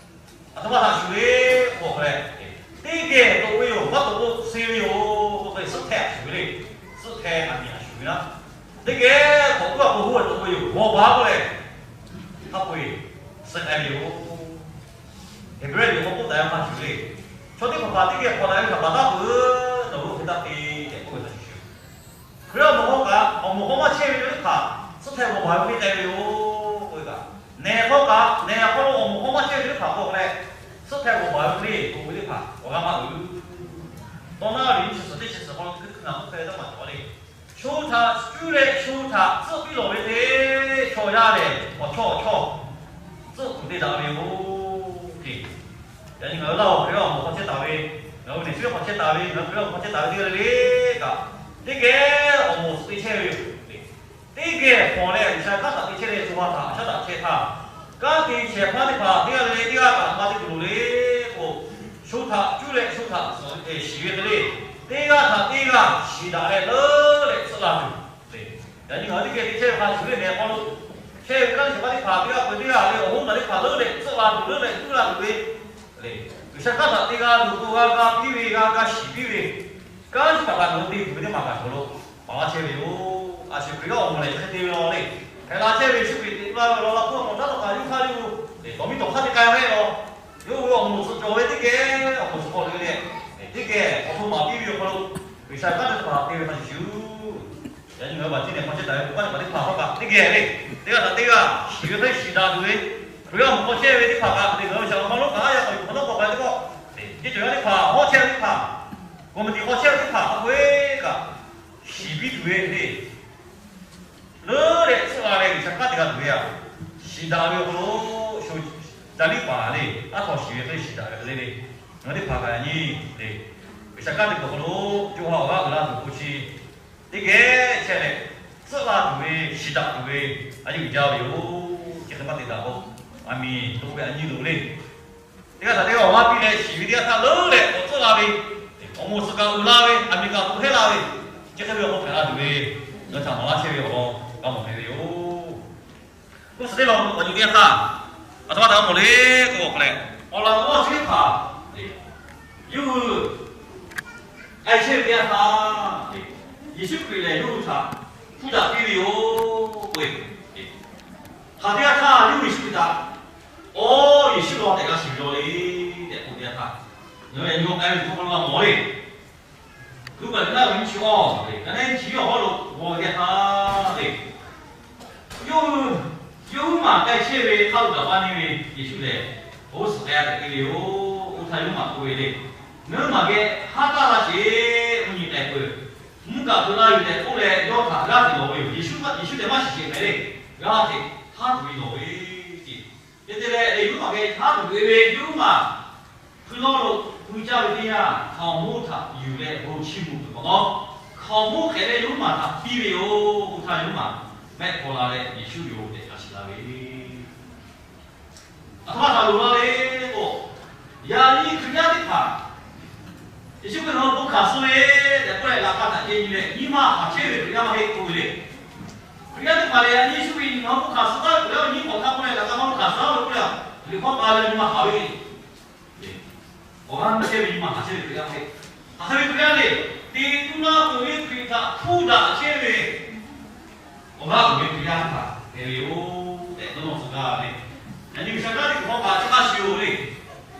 a htoꞈ ma htaꞈ shuˍ le k'o hk'a leh, teˇ geh toꞈ ve yoˬ, maˇ toꞈ k'o suh ve yoˬ k'oˆ ve suhˉ hteh a shuˍ ve le. Suhˉ hteh a miˬ a shuˍ ve naˉ, teˇ geh k'awꞈ uˉ a k'o hoˆ ve toꞈ ve yoˬ, g'awˬ baˬ k'oˆ leh, hk'a peu-eˬ suh k'ai ve yoˬ. Heˍbrehˇ liꞈ hk'aw k'oˆ taˍ ve hk'a shuˍ le, chaw teˇ hpaˍ hpaˍ teˇ geh hk'awꞈ daꞈ ve htaꞈ baˬ taˉ peuˬ, nawˬ hui hk'e taˇ te tehꞈ k'oˆ ve hk'a shuˍ shuˍ, Hkriꞈ yaˇ awˬ moˍ hk'aw kaꞈ, awˬ moˍ hk'aw maˇ chehˇ ve chaw teˇ hpaˍ suhˉ hteh g'awˬ baˬ ve hk'e k'ai ve yoˬ k'oˆ ve kaꞈ, nehˬ hk'aw kaꞈ nehˬ hk'aw lo awˬ moˍ hk'aw maˇ chehˇ ve chaw teˇ hpaˍ k'o leh, suhˉ hteh g'awˬ baˬ ve hk'e le k'oˆ ve teˇ hpaˍ awˬ g'aˇ maˇ uiˍ. Tawˇ naˉ ve nyiˇ chi suhˍ teˇ chi suhˍ hk'aw lo hkui hkui ngaˬ k'oˆ hk'e ve taˇ maˍ cawˬ le. Shu htaꞈ cuˇ leh shu htaꞈ tcuhˆ piˇ lawˬ ve hk'e, chaw yaˇ lehˬ awˬ chawˇ awˬ chawˇ tcuhˆ kuiˬ te daꞈ ve yoˬ. Yaꞈ nyi ngaˬ hui laˇ awˬ Hkriꞈ yaˇ awˬ moˍ hk'aw chehˇ taˍ ve, ngaˬ hui ve nehˬ suˉ hk'aw chehˇ taˍ ve, ngaˬ hui Hkriꞈ yaˇ awˬ moˍ hk'aw chehˇ taˍ ve teˇ g'aˇ le le kaꞈ, teˇ geh awˬ moˍ suhˍ te chehˇ ve yoˬ. Teˇ geh hpawˇ leh G'uiˬsha kanˉ htaꞈ te chehˇ leh co ha htaꞈ shaˉ htaꞈ chehˇ htaˇ, kanˉ te shehˍ hpaˇ teˇ hpaˍ teˇ g'aˇ le le teˇ g'aˇ kaꞈ a htoꞈ ma te tuˬ loˍ le k'o, shu htaꞈ cuˇ leh shu htaꞈ shiˍ ve hk'e le, teˇ g'aˇ htaꞈ teˇ g'aˇ shiˍ daꞈ leh leuˉ leh tcuhˆ la tuˬ le. Yaꞈ nyi ngaˬ hui teˇ geh te chehˇ ve hk'a shuˍ le, nehˬ hk'aw lo chehˇ ve kanˉ te shehˍ hpaˇ teˇ hpaˍ teˇ g'aˇ peu teˇ g'aˇ le awˬ hoˉ naˬ teˇ hpaˍ leuˉ leh tcuhˆ la tuˬ leuˉ leh tuˉ la tuˬ ve le. G'uiˬsha kanˉ htaꞈ te g'a tuˬ k'o g'a g'a piˇ ve, g'a g'a shiˍ piˇ ve, kanˉ chi htaꞈ kaꞈ ngaˬ hui te tuˬ ve teˇ maˬ kaꞈ cawˬ lo maˍ laˇ chehˇ ve yoˬ. A shu Hkriꞈ yaˇ awˬ moˍ lehˬ chi hk'e te ve law le. Hpehꞈ la chehˇ ve Yeˍsuˆ Hkriꞈ te laˇ ve awˬ lawn la hk'oˆ a mawˬ taˉ taw kaꞈ yawˇ hk'aˇ yawˇ hui, tawˇ miˇ tawˇ hk'aˇ te k'ai ve law. Yawˇ hui awˬ moˍ suhˍ cawˬ ve teˇ geh awˬ moˍ suhˍ k'awꞈ le le, teˇ geh awˬ htoꞈ ma piˇ ve awˬ hk'aw lo, G'uiˬsha kanˉ te teˇ hpaˍ te ve hk'a shuˍ shuˍ, yaꞈ nyi ngaˬ hui baˬ tiˉ nehˬ hk'aw chehˇ taˍ ve, kanˉ te teˇ hpaˍ hk'aw kaꞈ teˇ geh le, teˇ g'aˇ htaꞈ teˇ g'aˇ shiˍ ve hk'e shiˍ daꞈ tuˬ ve, Hkriꞈ yaˇ awˬ moˍ hk'aw chehˇ ve teˇ hpaˍ kaꞈ te ngaˬ hui shaˍ laꞈ ma lonˉ kaꞈ a yaˇ k'awꞈ yuˬ hk'awꞈ nawˉ k'awꞈ k'ai teˇ pawˆ, teˇ cawˬ yaˇ teˇ hpaˍ, hawˉ chehˇ ve teˇ hpaˍ, committee hk'aw chehˇ ve teˇ hpaˍ hk'a peu-eˬ kaꞈ shiˍ piˇ tuˬ ve le. Leuˉ leh tcuhˆ la leh G'uiˬsha kanˉ te g'a tuˬ ve a, shiˍ daꞈ ve awˬ hk'aw lo sho ca liˇ paˍ le, aˉ htaw shiˍ ve hk'e le shiˍ daꞈ ve hk'e le le. Ngaˬ hui teˇ hpaˍ kaꞈ yaꞈ nyi le, G'uiˬsha kanˉ te kuiˬ awˬ hk'aw lo co ha awˬ g'aˇ uiˍ la tuˬ k'o chi, teˇ geh chehˇ leh tcuhˆ la tuˬ ve, shiˍ daꞈ tuˬ ve, a nyi uiˍ jaˇ ve yoˬ. Chi hk'e maˇ te daꞈ k'o, aˬ miˍ to ve a nyi loˍ le. Teˇ g'aˇ htaꞈ teˇ g'aˇ awˬ g'aˇ piˇ leh shiˍ ve teˇ g'aˇ htaˇ leuˉ leh k'awꞈ tcuhˆ la ve, awˬ moˍ suhˍ kaꞈ uiˍ la ve, aˬ miˍ kaꞈ to hehˉ la ve, chi hk'e ve awˬ hk'aw hpehꞈ la tuˬ ve, ngaˬ hui htaꞈ maˍ laˇ chehˇ ve awˬ lawn g'a mawˬ hpehꞈ ve yoˬ. K'oˆ suhˍ teˇ lawn k'awꞈ nyi teˇ g'aˇ htaˇ, a htoꞈ ma htaꞈ g'a mawˬ le k'o k'o leh, awˬ laꞈ g'awˇ chi teˇ hpaˍ yawˇ hui k'ai chehˇ ve teˇ g'aˇ htaˇ, Yeˍsuˆ Hkriꞈ lehˬ yawˇ hui htaꞈ hpuˇ daꞈ piˇ ve yoˬ k'o, hk'aˬ teˇ g'aˇ htaˇ yawˇ hui Yeˍsuˆ Hkriꞈ htaꞈ, Awˬ, Yeˍsuˆ law tehꞈ g'a shiˍ ve law le tehꞈ k'oˆ ve teˇ g'aˇ htaˇ, ngaˬ hui yaꞈ nyi g'a k'ai ve hk'aw lo g'a mawˬ le. Luˉkaꞈ liꞈ naˆ ve nyiˇ chi awˇ, ka neˉ chi awˬ hawˉ lo g'aw ve teˇ g'aˇ htaˇ le, yawˇ hui, yawˇ huiˉ maˬ k'ai chehˇ ve hk'a lo gaˬ paˇ neˇ ve Yeˍsuˆ lehˬ, oˇ suhˍ k'ai a tehꞈ te ve yoˬ. Oˇ htaˇ yawˇ huiˉ maˬ k'oˆ ve le, Ngaˬ huiˉ maˬ geh haˉ taˇ laˇ sheˍ. Mvuhˇ nyi k'ai peuˬ. Mvuhˇ kaꞈ hpeuꞈ laˇ ve tehꞈ k'oˆ leh yawˇ htaꞈ g'aˇ hteꞈ lawˬ ve yoˬ. Yeˍsuˆ, Yeˍsuˆ tehꞈ maˇ shiˍ sheˍ hpehꞈ le, g'aˇ hteꞈ haˉ tuˬ ve lawˬ ve ce. Hk'e te leh, Yeˍsuˆ maˬ geh haˉ tuˬ ve ve yawˇ huiˉ maˬ hpui lawˇ lo hpui caˇ ve teˇ yanˇ, hkaoˍmonˇ htaꞈ yuˬ leh bon chiˇ mvuh peuˬ k'awꞈ nawˉ, hkaoˍmonˇ hk'ehꞈ leh yawˇ huiˉ maˬ htaꞈ piˇ ve yoˬ. Oˇ htaˇ yawˇ huiˉ maˬ mehˆ hpaw la leh Yeˍsuˆ yoˬ tehꞈ k'aꞈ shiˍ la ve, aˬ htoꞈ ma htaꞈ loˍ la le k'o, yaꞈ nyi Hkriꞈ yaˇ teˇ hpaˍ Yeˍsuˆ Hkriꞈ nawˬ hui bon hkanˍ suh ve tehꞈ k'oˆ leh laꞈ ka htaꞈ keh nyi leh nyi ma haˍ chehˇ ve Hkriꞈ yaˇ maˇ heˆ k'oˆ ve le. Hkriꞈ yaˇ teˇ hpaˍ lehˬ, yaꞈ nyi Yeˍsuˆ Hkriꞈ nawˬ hui bon hkanˍ suh taˉ ve k'o, yaꞈ nyi hk'awꞈ htaˇ k'oˆ leh laꞈ ka maˇ bon hkanˍ suh ve k'oˆ leh, liꞈ hk'aw k'a leh nyi ma haˍ ve awˬ g'aˇ maˇ chehˇ ve nyi ma haˍ chehˇ ve Hkriꞈ yaˇ maˇ heˆ. Hk'aˬ hk'e ve Hkriꞈ yaˇ le, teꞈ tu la peuˬ ve Hkriꞈ htaꞈ hpuˇ daꞈ chehˇ ve awˬ g'aˇ uiˍ ve Hkriꞈ yaˇ teˇ hpaˍ hpehꞈ ve yoˬ tehꞈ dawˇ nawˇ tcuh gaˇ ve. Yaꞈ nyi G'uiˬsha kanˉ teˇ hpaˍ hk'aw kaꞈ chi hk'a shuˍ yoˬ le.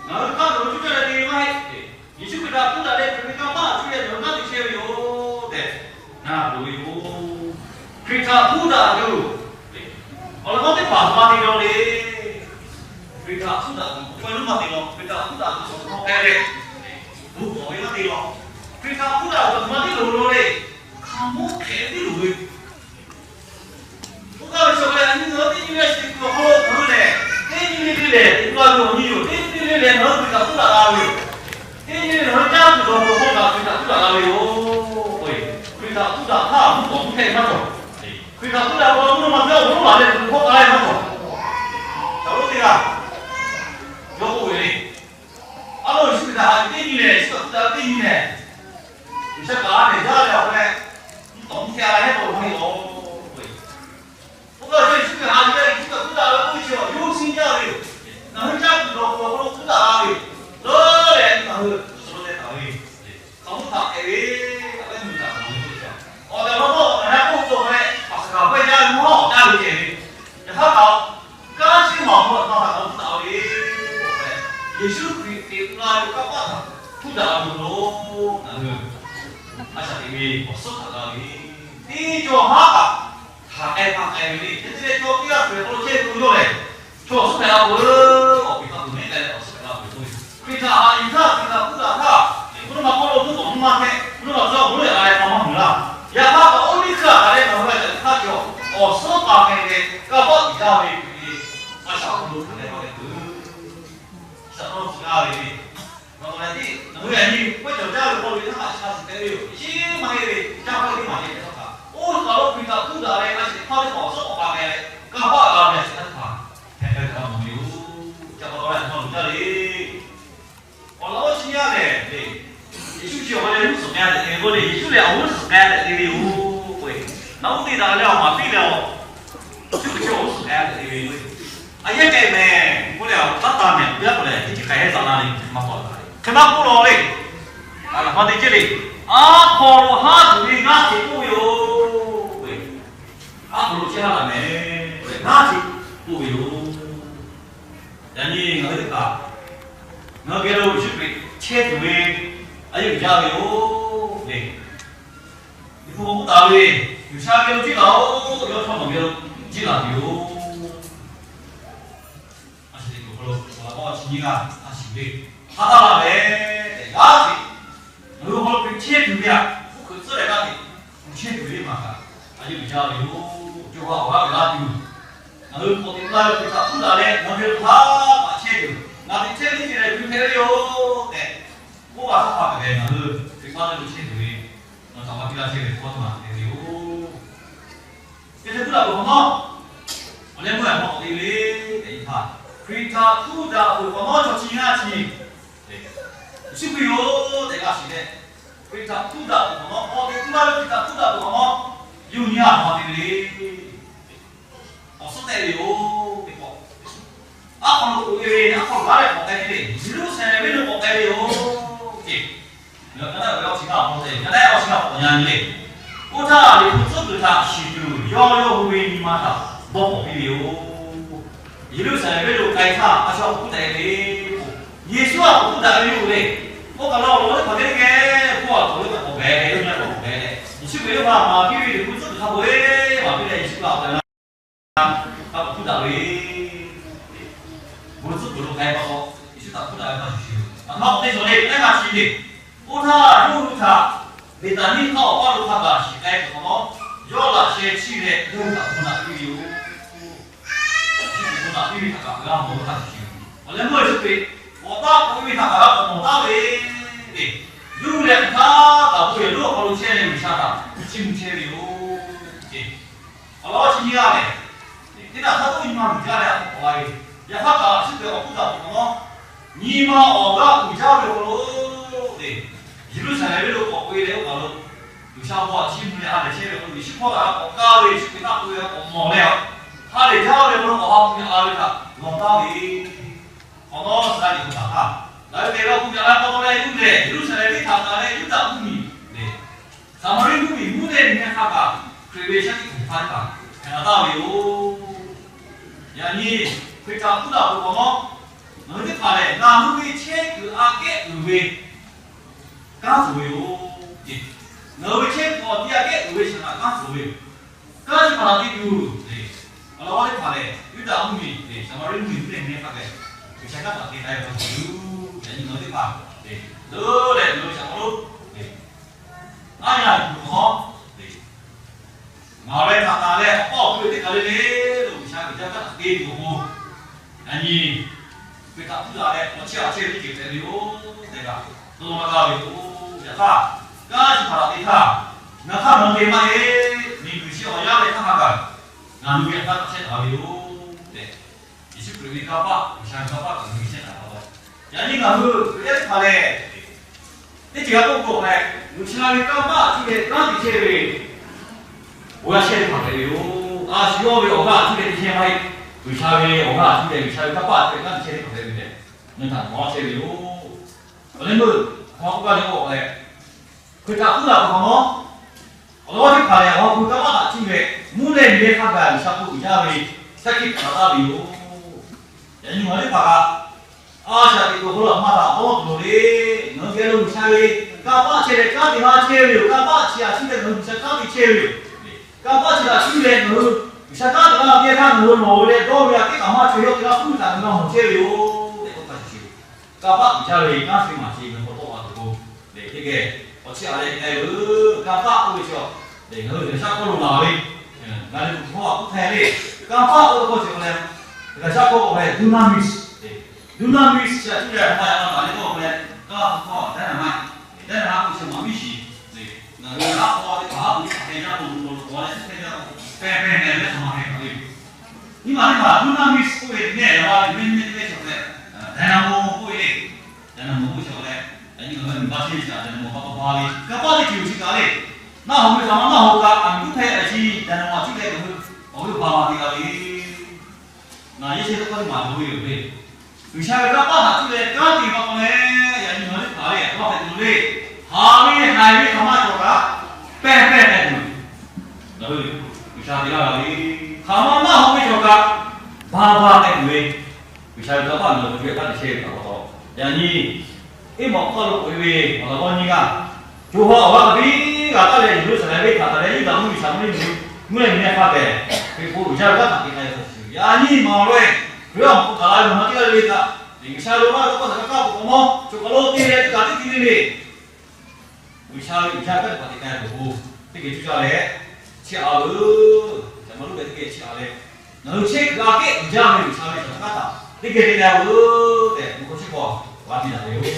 Ngaˬ hui hk'aˇ nawˬ hui cuˇ caˇ leh te maˇ heˆ. Yeˍsuˆ Hkriꞈ htaꞈ hpuˇ daꞈ leh Hkriꞈ ve kanˇ paˆ cuˇ leh ngaˬ hui kanˉ te chehˇ ve yoˬ tehꞈ ngaˬ loˍ ve yoˬ. Hkriꞈ htaꞈ hpuˇ daꞈ tuˬ awˬ laꞈ g'awˇ teˇ hpaˍ maˇ te law le. Hkriꞈ htaꞈ hpuˇ daꞈ tuˬ k'oˆ ve maˇ te law. Hkriꞈ htaꞈ hpuˇ daꞈ tuˬ k'awꞈ k'ai leh, bon k'awꞈ ve maˇ te law. Hkriꞈ htaꞈ hpuˇ daꞈ tuˬ maˇ te loˍ law le. Hk'a mawˇ hk'e tiˉ loˍ ve Oˇ hk'aˇ ve chaw lehˬ, a nyi ngaˬ hui teˇ nyi leh shiˍ tuˬ awˬ hk'aw lo ngaˬ hui lehˬ, teˇ nyi le le lehˬ, teˇ g'aˇ ve awˬ nyi yoˬ. Teˇ nyi le le lehˬ, ngaˬ hui Hkriꞈ htaꞈ hpuˇ daꞈ la ve yoˬ. Teˇ nyi le ngaˬ hui caˇ tuˬ dawˬ tuˬ awˬ hk'aw kaꞈ Hkriꞈ htaꞈ hpuˇ daꞈ la ve yoˬ. Hkriꞈ htaꞈ hpuˇ daꞈ htaˇ mvuhˇ k'awꞈ mvuhˇ hpehˇ maˇ cawˬ. Hkriꞈ htaꞈ hpuˇ daꞈ k'o, mvuhˇ naw ma teˇ g'aˇ awˬ hk'aw lo laˬ leh tuˬ hkawˇ k'a leh maˇ cawˬ. Caˬ lo teˇ g'aˇ yawˇ k'oˆ ve le. A lo, Yeˍsuˆ Hkriꞈ htaꞈ haꞈ ve teˇ nyi lehˬ, Yeˍsuˆ Hkriꞈ htaꞈ hpuˇ daꞈ ve teˇ nyi lehˬ, G'uiˬsha kaꞈ a nehˬ jaˇ leh awˬ hk'aw leh, mvuhˇ k'awꞈ mvuhˇ hpehˇ a la hehˉ k'o maˇ heˆ law. Oˇ hk'aˇ ve chaw Yeˍsuˆ Hkriꞈ haꞈ ve Yeˍsuˆ Hkriꞈ htaꞈ hpuˇ daꞈ ve k'oˆ ve chi awˬ yawˇ hui chi jaˇ ve yoˬ. Ngaˬ hui caˇ tuˬ dawˬ tuˬ awˬ hk'aw lo hpuˇ daꞈ la ve yoˬ. Leuˉ leh ngaˬ hui shu lo teh taˍ ve hk'a mvuhˇ htaꞈ hpehꞈ ve, a lehˉ mvuhˇ htaꞈ hpehꞈ ve k'oˆ ve chi, awˬ tehˬ awˬ na k'o, ngaˬ hui k'oˆ ve k'o, hk'e, paˍ suˍ kaˍ pawehˇ jaˇ ve mawˇ jaˇ ve ceh ve, yaꞈ hk'aˇ kaꞈ kanˉ chi maˬ hk'aw htaꞈ htaˇ kaꞈ hpuˇ daꞈ ve le. Yeˍsuˆ Hkriꞈ teꞈ la ve kanˇ paˆ htaꞈ hpuˇ daꞈ ve yoˬ. Ngaˬ hui a shaꞈ teꞈ ve awˬ suhˉ htaꞈ g'a ve, teˇ cawˬ haˉ kaꞈ htaꞈ k'ai htaꞈ k'ai ve le. Hk'e te leh chaw teˇ g'aˇ Hkriꞈ hk'aw lo chehˇ ve k'o yawˇ lehˬ, chaw awˬ suhˉ hpehꞈ la peuˬ, awˬ piˍ htaꞈ tuˬ mehˉ k'ai leh awˬ suhˉ hpehꞈ la peuˬ k'oˆ ve, Hkriꞈ htaꞈ haꞈ yuˬ htaˇ Hkriꞈ htaꞈ hpuˇ daꞈ htaˇ, mvuhˇ naw ma hk'aw lo mvuhˇ k'awꞈ mvuhˇ maˇ hpehˇ, mvuhˇ naw ma tcuh awˬ bon leuˉ a leh hk'a maˇ meuˬ laˇ. Yaꞈ hk'aˇ kaꞈ oˇ teˇ hkui a htaꞈ leh ngaˬ hui a shaꞈ teꞈ htaˇ cawˬ awˬ suhˉ pa hk'e leh kanˇ paˆ uiˍ jaˇ ve Hkriꞈ ve a shaꞈ awˬ hk'aw lo htaꞈ leh maˇ leh peuˬ. Shaꞈ tawˇ tcuh g'a ve le. Ngaˬ hui yaꞈ nyi pawehˇ cawˬ jaˇ ve hk'aw lo ve htaˇ kaꞈ sha shiˍ k'ai ve yoˬ. Chi maˇ heˆ ve, caˇ hk'aˇ teˇ maˬ ceh htaˇ kaꞈ, oˇ hk'aw lo Hkriꞈ htaꞈ hpuˇ daꞈ leh a shaꞈ teꞈ htaˇ teˇ hpaˍ awˬ suhˉ k'awꞈ pa k'ai leh, kanˇ paˆ g'a ve a shaꞈ teꞈ htaˇ hpehꞈ hpehꞈ htaꞈ mawˬ ve yoˬ. Ca pa taw leh hk'aw lo jaˇ le. Awˬ laꞈ g'awˇ chi nyi a lehˬ le, Yeˍsuˆ chi awˬ hk'aw leh g'uˇ suhˍ k'ai a tehꞈ te ve k'oˆ le, Yeˍsuˆ lehˬ awˬ g'uˇ suhˍ k'ai a tehꞈ te ve yoˬ k'o, naꞈ uˉ teˇ daꞈ leh awˬ maˍ piˇ leh awˬ, Yeˍsuˆ Hkriꞈ chi awˬ g'uˇ suhˍ k'ai a tehꞈ te ve yoˬ. A yehˉ k'ai mehˍ k'oˆ leh awˬ taˇ taˍ mehˍ k'oˆ yaˇ k'o lehˬ, teˇ ceuˬ k'ai hehˉ zaꞈ la le, maˇ k'awꞈ la le. Hk'e maˇ k'oˆ law le. Aˬ htoꞈ ma te ceh le. A hk'aw lo haˉ tuˬ ve g'aˇ hteꞈ k'oˆ ve yoˬ. A hk'aw lo chehˇ haˉ taˍ mehˍ k'oˆ leh g'aˇ hteꞈ k'oˆ ve yoˬ. Yaꞈ nyi ngaˬ hui teˇ hpaˍ, ngaˬ hui geh lo Yeˍsuˆ Hkriꞈ chehˇ tuˬ ve a yehˉ uiˍ jaˇ ve yoˬ le. Liꞈ hpu k'awꞈ k'oˆ taˍ ve, G'uiˬsha geh lo jiˇ laˬ-oˬ, yawˇ htawˇ nawˬ geh lo jiˇ laˬ tuˬ yoˬ. A shu teꞈ kuˬ hk'aw lo awˬ laꞈ k'awˇ chi nyiˇ g'aˇ a shu le, ha taˇ la leh, yaˇ hteꞈ ngaˬ hui hk'aw lo Hkriꞈ chehˇ tuˬ ve htaꞈ hk'oˆ hkeuꞈ tcuhˉ leh g'aˇ hteꞈ Hkriꞈ chehˇ tuˬ ve teˇ hpaˍ kaꞈ a yehˉ uiˍ jaˇ ve yoˬ. Cawˇ ha awˬ g'aˇ uiˍ la tuˬ, ngaˬ hui k'awꞈ teꞈ la ve Hkriꞈ htaꞈ hpuˇ daꞈ leh ngaˬ hui htaꞈ maꞈ chehˇ tuˬ, ngaˬ teꞈ chehˇ ve teˇ ceuˬ lehˬ Hkriꞈ hpehꞈ ve yoˬ tehꞈ k'oˆ a htaˇ hk'a hk'e leh ngaˬ hui Hkriꞈ maˇ te lo chehˇ tuˬ ve, nawˬ htaꞈ maˇ piˇ laˇ chehˇ ve hk'aw htaꞈ hpehꞈ ve yoˬ. Hk'e te hpuˇ daꞈ peuˬ hk'awꞈ nawˉ, awˬ leh meuˇ a hk'aw k'awꞈ te ve le tehꞈ nyi htaˇ, Hkriꞈ htaꞈ hpuˇ daꞈ peuˬ hk'awꞈ nawˉ chaw chi nyiˇ g'aˇ chi, Yeˍsuˆ Hkriꞈ yoˬ tehꞈ g'a shiˍ leh, Hkriꞈ htaꞈ hpuˇ daꞈ peuˬ hk'awꞈ nawˉ, k'awꞈ teꞈ tu laˇ ve Hkriꞈ htaꞈ hpuˇ daꞈ peuˬ hk'awꞈ nawˉ, yawˇ nyi a hk'aw te ve le. Awˬ suhˉ tehꞈ ve yoˬ tehꞈ k'o, aˉ hk'aw lo k'oꞈ-e ve, aˉ hk'aw lo g'aˇ leh k'awꞈ k'ai ve le, Yeˍruˆsaˍlehnˍ venˇ lo k'awꞈ k'ai ve yoˬ tehꞈ, ngaˬ hui kanˉ daꞈ ve awˬ chi ngaˇ awˬ hk'aw lo te, kanˉ daꞈ ve awˬ chi ngaˇ k'awꞈ nyi le. Oˇ htaˇ Liꞈ hpu tcuhˉ kuiˬ htaꞈ shiˍ tuˬ yawˇ yawˇ hui ve nyi ma htaꞈ dawˇ hpawꞈ piˇ ve yoˬ. Yeˍruˆsaˍlehnˍ venˇ lo k'ai htaˇ a shu k'oˆ tehꞈ ve k'o, Yeˍsuˆ a k'oˆ daꞈ ve yoˬ le. Oˇ kaˬ lo awˬ lawn teˇ hpaˍ teˇ geh k'oˆ a k'oˆ ve kaꞈ k'awꞈ geh leh, yawˇ nyi a k'awꞈ geh leh, Yeˍsuˆ Hkriꞈ yawˇ htaꞈ maˍ piˇ ve Liꞈ hpu tcuhˉ kuiˬ hk'a peu-eˬ maˍ piˇ leh Yeˍsuˆ htaꞈ k'awꞈ hpuˇ daꞈ ve, bon tcuhˉ kuiˬ lo k'ai pa taw, Yeˍsuˆ htaꞈ hpuˇ daꞈ ve hk'a shuˍ shuˍ, aˬ htoꞈ ma k'awꞈ te shawˍ le, teˇ g'aˇ chi le. Oˇ htaˇ yawˇ hui htaꞈ Beˍtaˍniˆ hk'aˆ awˬ paˇ lo hk'a gaˬ shiˍ k'ai peuˬ hk'awꞈ nawˉ, yawˇ laꞈ sheh chiˇ leh yawˇ hui htaꞈ bon naꞈ piˇ ve yoˬ. Chi hk'e bon naꞈ piˇ ve htaꞈ kaꞈ g'a mawˬ ve hk'a shuˍ shuˍ, awˬ leh meuˇ Yeˍsuˆ Hkriꞈ k'awꞈ taˆ k'oꞈ-e ve htaꞈ kaꞈ g'a k'awꞈ mawˬ taˉ ve, yawˇ hui lehˬ hk'aˬ htaˇ kaꞈ bon yehˬ lonˉ awˬ hk'aw lo chehˇ leh G'uiˬsha htaꞈ chiˇ mvuh chehˇ ve yoˬ. Awˬ lawn chi nyi g'aˇ lehˬ, teˇ htaꞈ hk'a k'oˆ nyi ma uiˍ jaˇ leh a k'awꞈ la ve, yaꞈ hk'aˇ kaꞈ chi hk'e awˬ hk'oˆ taˍ peuˬ hk'awꞈ nawˉ, nyi ma awˬ g'aˇ uiˍ jaˇ ve awˬ hk'aw lo, Yeˍruˆsaˍlehnˍ venˇ lo k'awꞈ k'oꞈ e leh oˇ kaˬ lo, G'uiˬsha bon htaꞈ chiˇ mvuh leh ha lehˬ chehˇ ve awˬ hk'aw lo, Yeˍsuˆ hkawˇ htaꞈ k'awꞈ kaˇ ve, Yeˍsuˆ Hkriꞈ htaꞈ k'oˆ ve k'awꞈ mawˬ leh, ha lehˬ jaˇ ve awˬ hk'aw lo k'awꞈ ha mvuh leh a ve htaꞈ lawˬ taˍ ve hk'awꞈ nawˉ, suh g'a nyi hk'aw htaꞈ hk'aˇ, ngaˬ hui tehˬ ve awˬ hk'aw lo a k'aw taw leh yuˇ lehˬ, Yeˍruˆsaˍlehnˍ venˇ htaꞈ taˍ leh Yuˇdaꞈ mvuhˇmiˬ lehˬ, Saˍmaˍriˆ mvuhˇmiˬ mvuhˇ leh miˬ meh hk'a gaˬ Hkriꞈ ve shaˉ hkiˆ hk'aˬ hpaˇ teˇ hpaˍ hpehꞈ la taˍ ve yoˬ. Yaꞈ nyi Hkriꞈ htaꞈ hpuˇ daꞈ peuˬ hk'awꞈ nawˉ, ngaˬ hui teˇ hpaˍ lehˬ ngaˬ hui ve chehˇ kuiˬ aꞈ kehˉ uiˍ ve kanˉ cawˬ ve yoˬ. Ngaˬ hui ve chehˇ kuiˬ awˬ ti aꞈ kehˉ uiˍ ve shaˍ htaꞈ kanˉ cawˬ ve yoˬ. Kanˉ chi hpaˍ htaꞈ te tuˬ, awˬ lawn teˇ hpaˍ lehˬ Yuˇdaꞈ mvuhˇmiˬ lehˬ, Saˍmaˍriˆ mvuhˇmiˬ mvuhˇ leh miˬ meh hk'a gaˬ G'uiˬsha kanˉ htaꞈ te k'ai ve hk'a shuˍ shuˍ, yaꞈ nyi ngaˬ hui teˇ hpaˍ leuˉ leh ngaˬ hui shaˍ k'aw lo aˉ yaˇ tuˬ hk'awꞈ nawˉ, ngaˬ ve htaꞈ taˍ leh awˬ hpawˇ awˬ hkui teˇ kaˬ le le lo G'uiˬsha G'uiˬsha kanˉ htaꞈ te tuˬ awˬ pon, yaꞈ nyi Hkriꞈ htaꞈ hpuˇ daꞈ leh awˬ chehˇ awˬ chehˇ ve teˇ ceuˬ hpehꞈ ve yoˬ tehꞈ kaꞈ dawˇ law maˇ g'a ve yoˬ. Yaꞈ hk'aˇ, kanˉ chi hpaˍ htaꞈ te htaˇ, ngaˬ hk'aˇ ngaˬ hui te maˇ heˆ. Miˬguiˬ chi awˬ yanˇ leh hk'aˇ hk'a gaˬ ngaˬ hui ve yaꞈ hk'aˇ htaꞈ chehˇ taˍ ve yoˬ tehꞈ, Yeˍsuˆ Hkriꞈ ve kanˇ paˆ, G'uiˬsha ve kanˇ paˆ ngaˬ hui chehˇ taˍ ve pa taw, yaꞈ nyi ngaˬ hui Hkriꞈ yaˇ teˇ hpaˍ lehˬ, teˇ ceuˬ g'a k'oˆ k'o leh, G'uiˬsha ve kanˇ paˆ chi lehˬ kanˉ te chehˇ ve bon yaˇ chehˇ ve htaꞈ hpehꞈ ve yoˬ. A shu yawˇ ve awˬ g'aˇ chi lehˬ te chehˇ maˇ heˆ. G'uiˬsha ve awˬ g'aˇ chi lehˬ, G'uiˬsha ve kanˇ paˆ chi lehˬ kanˉ te chehˇ ve htaꞈ hpehꞈ ve tehꞈ, ngaˬ hui htaꞈ maˍ laˇ chehˇ ve yoˬ. Awˬ leh meuˇ hk'aw k'oˆ gaˇ ve k'o leh, Hkriꞈ htaꞈ hpuˇ daꞈ peuˬ hk'awꞈ nawˉ, awˬ lawn teˇ hpaˍ lehˬ awˬ ha hpu kanˇ paˆ htaꞈ cuˇ leh mvuhˇ leh miˬ leh hk'a gaˬ G'uiˬsha hpu uiˍ jaˇ ve shaˉ hkiˆ hpehꞈ la taˍ ve yoˬ. Yaꞈ nyi ngaˬ hui teˇ hpaˍ kaꞈ a shaꞈ teꞈ kuiˬ awˬ hk'aw lo a ma htaꞈ k'awꞈ nawˉ tuˬ loˍ le. Ngaˬ hui geh lo G'uiˬsha ve kanˇ paˆ chehˇ leh kanˉ te laˇ chehˇ ve yoˬ. Kanˇ paˆ chi htaꞈ cuˇ leh ngaˬ hui G'uiˬsha kanˉ te chehˇ ve yoˬ. Kanˇ paˆ chi htaꞈ cuˇ leh ngaˬ hui G'uiˬsha kanˉ te laˇ ve teˇ yanˇ htaˇ ngaˬ hui lawˬ ve leh dawˇ ve aꞈ kehˉ kaꞈ maˇ chaweh yawˇ te laˇ hpuˇ ve htaꞈ ngaˬ hui g'a mawˬ chehˇ ve yoˬ tehꞈ k'oˆ hk'a shuˍ shuˍ, kanˇ paˆ uiˍ jaˇ ve kanˉ te maˍ chi ngaˬ hui k'awꞈ tawˆ la tuˬ k'o, leh teˇ geh awˬ chi a leh k'ai veuˬ. Kanˇ paˆ k'oˆ ve chi, leh ngaˬ hui G'uiˬsha hkawˇ lo laˬ ve, ngaˬ hui kuˬ hkawˇ a k'oˆ hk'e le. Kanˇ paˆ k'oˆ ve hkawˇ chi k'o leh, G'uiˬsha hkawˇ k'o leh dunamis, dunamis chi a cuˇ leh a ma yaꞈ la taˍ le k'oˆ k'o leh, kanˇ paˆ hkawˇ dynamite, dynamite k'oˆ chi maˍ miˉ shiˍ. Ngaˬ hui a k'aw teˇ hpaˍ a k'o teˇ hpaˍ hpehˇ jaˇ k'o, lo lo k'aw leh hpehˇ jaˇ k'o, pehˇ pehˇ leh leh a ma hpehˇ kaꞈ le. Nyi ma teˇ hpaˍ dunamis k'oˆ ve nehˬ la ve mehˇ mehˇ teˇ mehˇ cawˬ leh, dynamo k'oˆ ve le. Dynamo k'oˆ cawˬ leh, yaꞈ nyi ngaˬ hui baˆtiˆsaˬ dynamo pa pa ba ve kanˇ paˆ teˇ ceuˬ chi kaꞈ le. Naˆ hoꞈ ve hk'aˬ ma naˆ hoꞈ kaꞈ a miˬ guˉ hpehˇ a chi dynamo a cuˇ leh ngaˬ hui awˬ g'euˆ ba ma te g'a ve, ngaˬ yehˇ chehˇ tawˇ hkawˇ teˇ maˬ dawˬ ve yoˬ le. G'uiˬsha ve kanˇ paˆ htaꞈ cuˇ leh kanˉ te pa taw leh, yaꞈ nyi ngaˬ hui teˇ hpaˍ le, a hpehꞈ tuˬ le. Haˍ ve haiˬ ve hk'aˬ ma cawˬ kaꞈ, pehˇ pehˇ hpehꞈ tuˬ, ngaˬ hui G'uiˬsha te laˇ g'a ve, hk'aˬ ma naˆ hoꞈ ve cawˬ kaꞈ, ba ba hpehꞈ tuˬ ve, G'uiˬsha ve kanˇ paˆ ngaˬ hui ve kanˉ te chehˇ ve pa taw, yaꞈ nyi Eˇmawꞈ hk'aw lo k'oꞈ e ve awˬ laꞈ g'awˇ nyiˇ g'aˇ, co ha awˬ g'aˇ hk'a biˇ g'a taˆ leh, Yeˍruˆsaˍlehnˍ venˇ htaꞈ taˍ leh Yuˇdaꞈ mvuhˇmiˬ Saˍmaˍriˆ mvuhˇmiˬ mvuhˇ leh miˬ leh hk'a pehˍ, Hkriꞈ hpu uiˍ jaˇ ve kanˉ htaꞈ te k'ai ve hk'a shuˍ shuˍ, yaꞈ nyi maˍ ve, Hkriꞈ yaˇ awˬ hk'aw kaˬ la ve maˇ teˇ g'aˇ le le kaꞈ, G'uiˬsha ve awˬ g'aˇ tawˇ hkawˇ htaꞈ g'a kaˇ k'o k'awꞈ mawˇ, choˬ kaˬ lo te leh teˇ kaꞈ teˇ ti le le, G'uiˬsha ve uiˍ jaˇ ve kanˉ htaꞈ te k'ai ve awˬ pon, teˇ geh cuˇ caˇ leh, chiˇ aꞈ veuˬ, caꞈ ma lonˉ geh teˇ geh chiˇ aꞈ leh, ngaˬ hui chehˇ kuiˬ aꞈ kehˉ uiˍ jaˇ ve G'uiˬsha ve shaˍ htaꞈ kanˉ htaꞈ teˇ geh te k'ai veuˬ tehꞈ, mvuhˇ hk'aw chi hk'aw g'a te daꞈ ve yoˬ.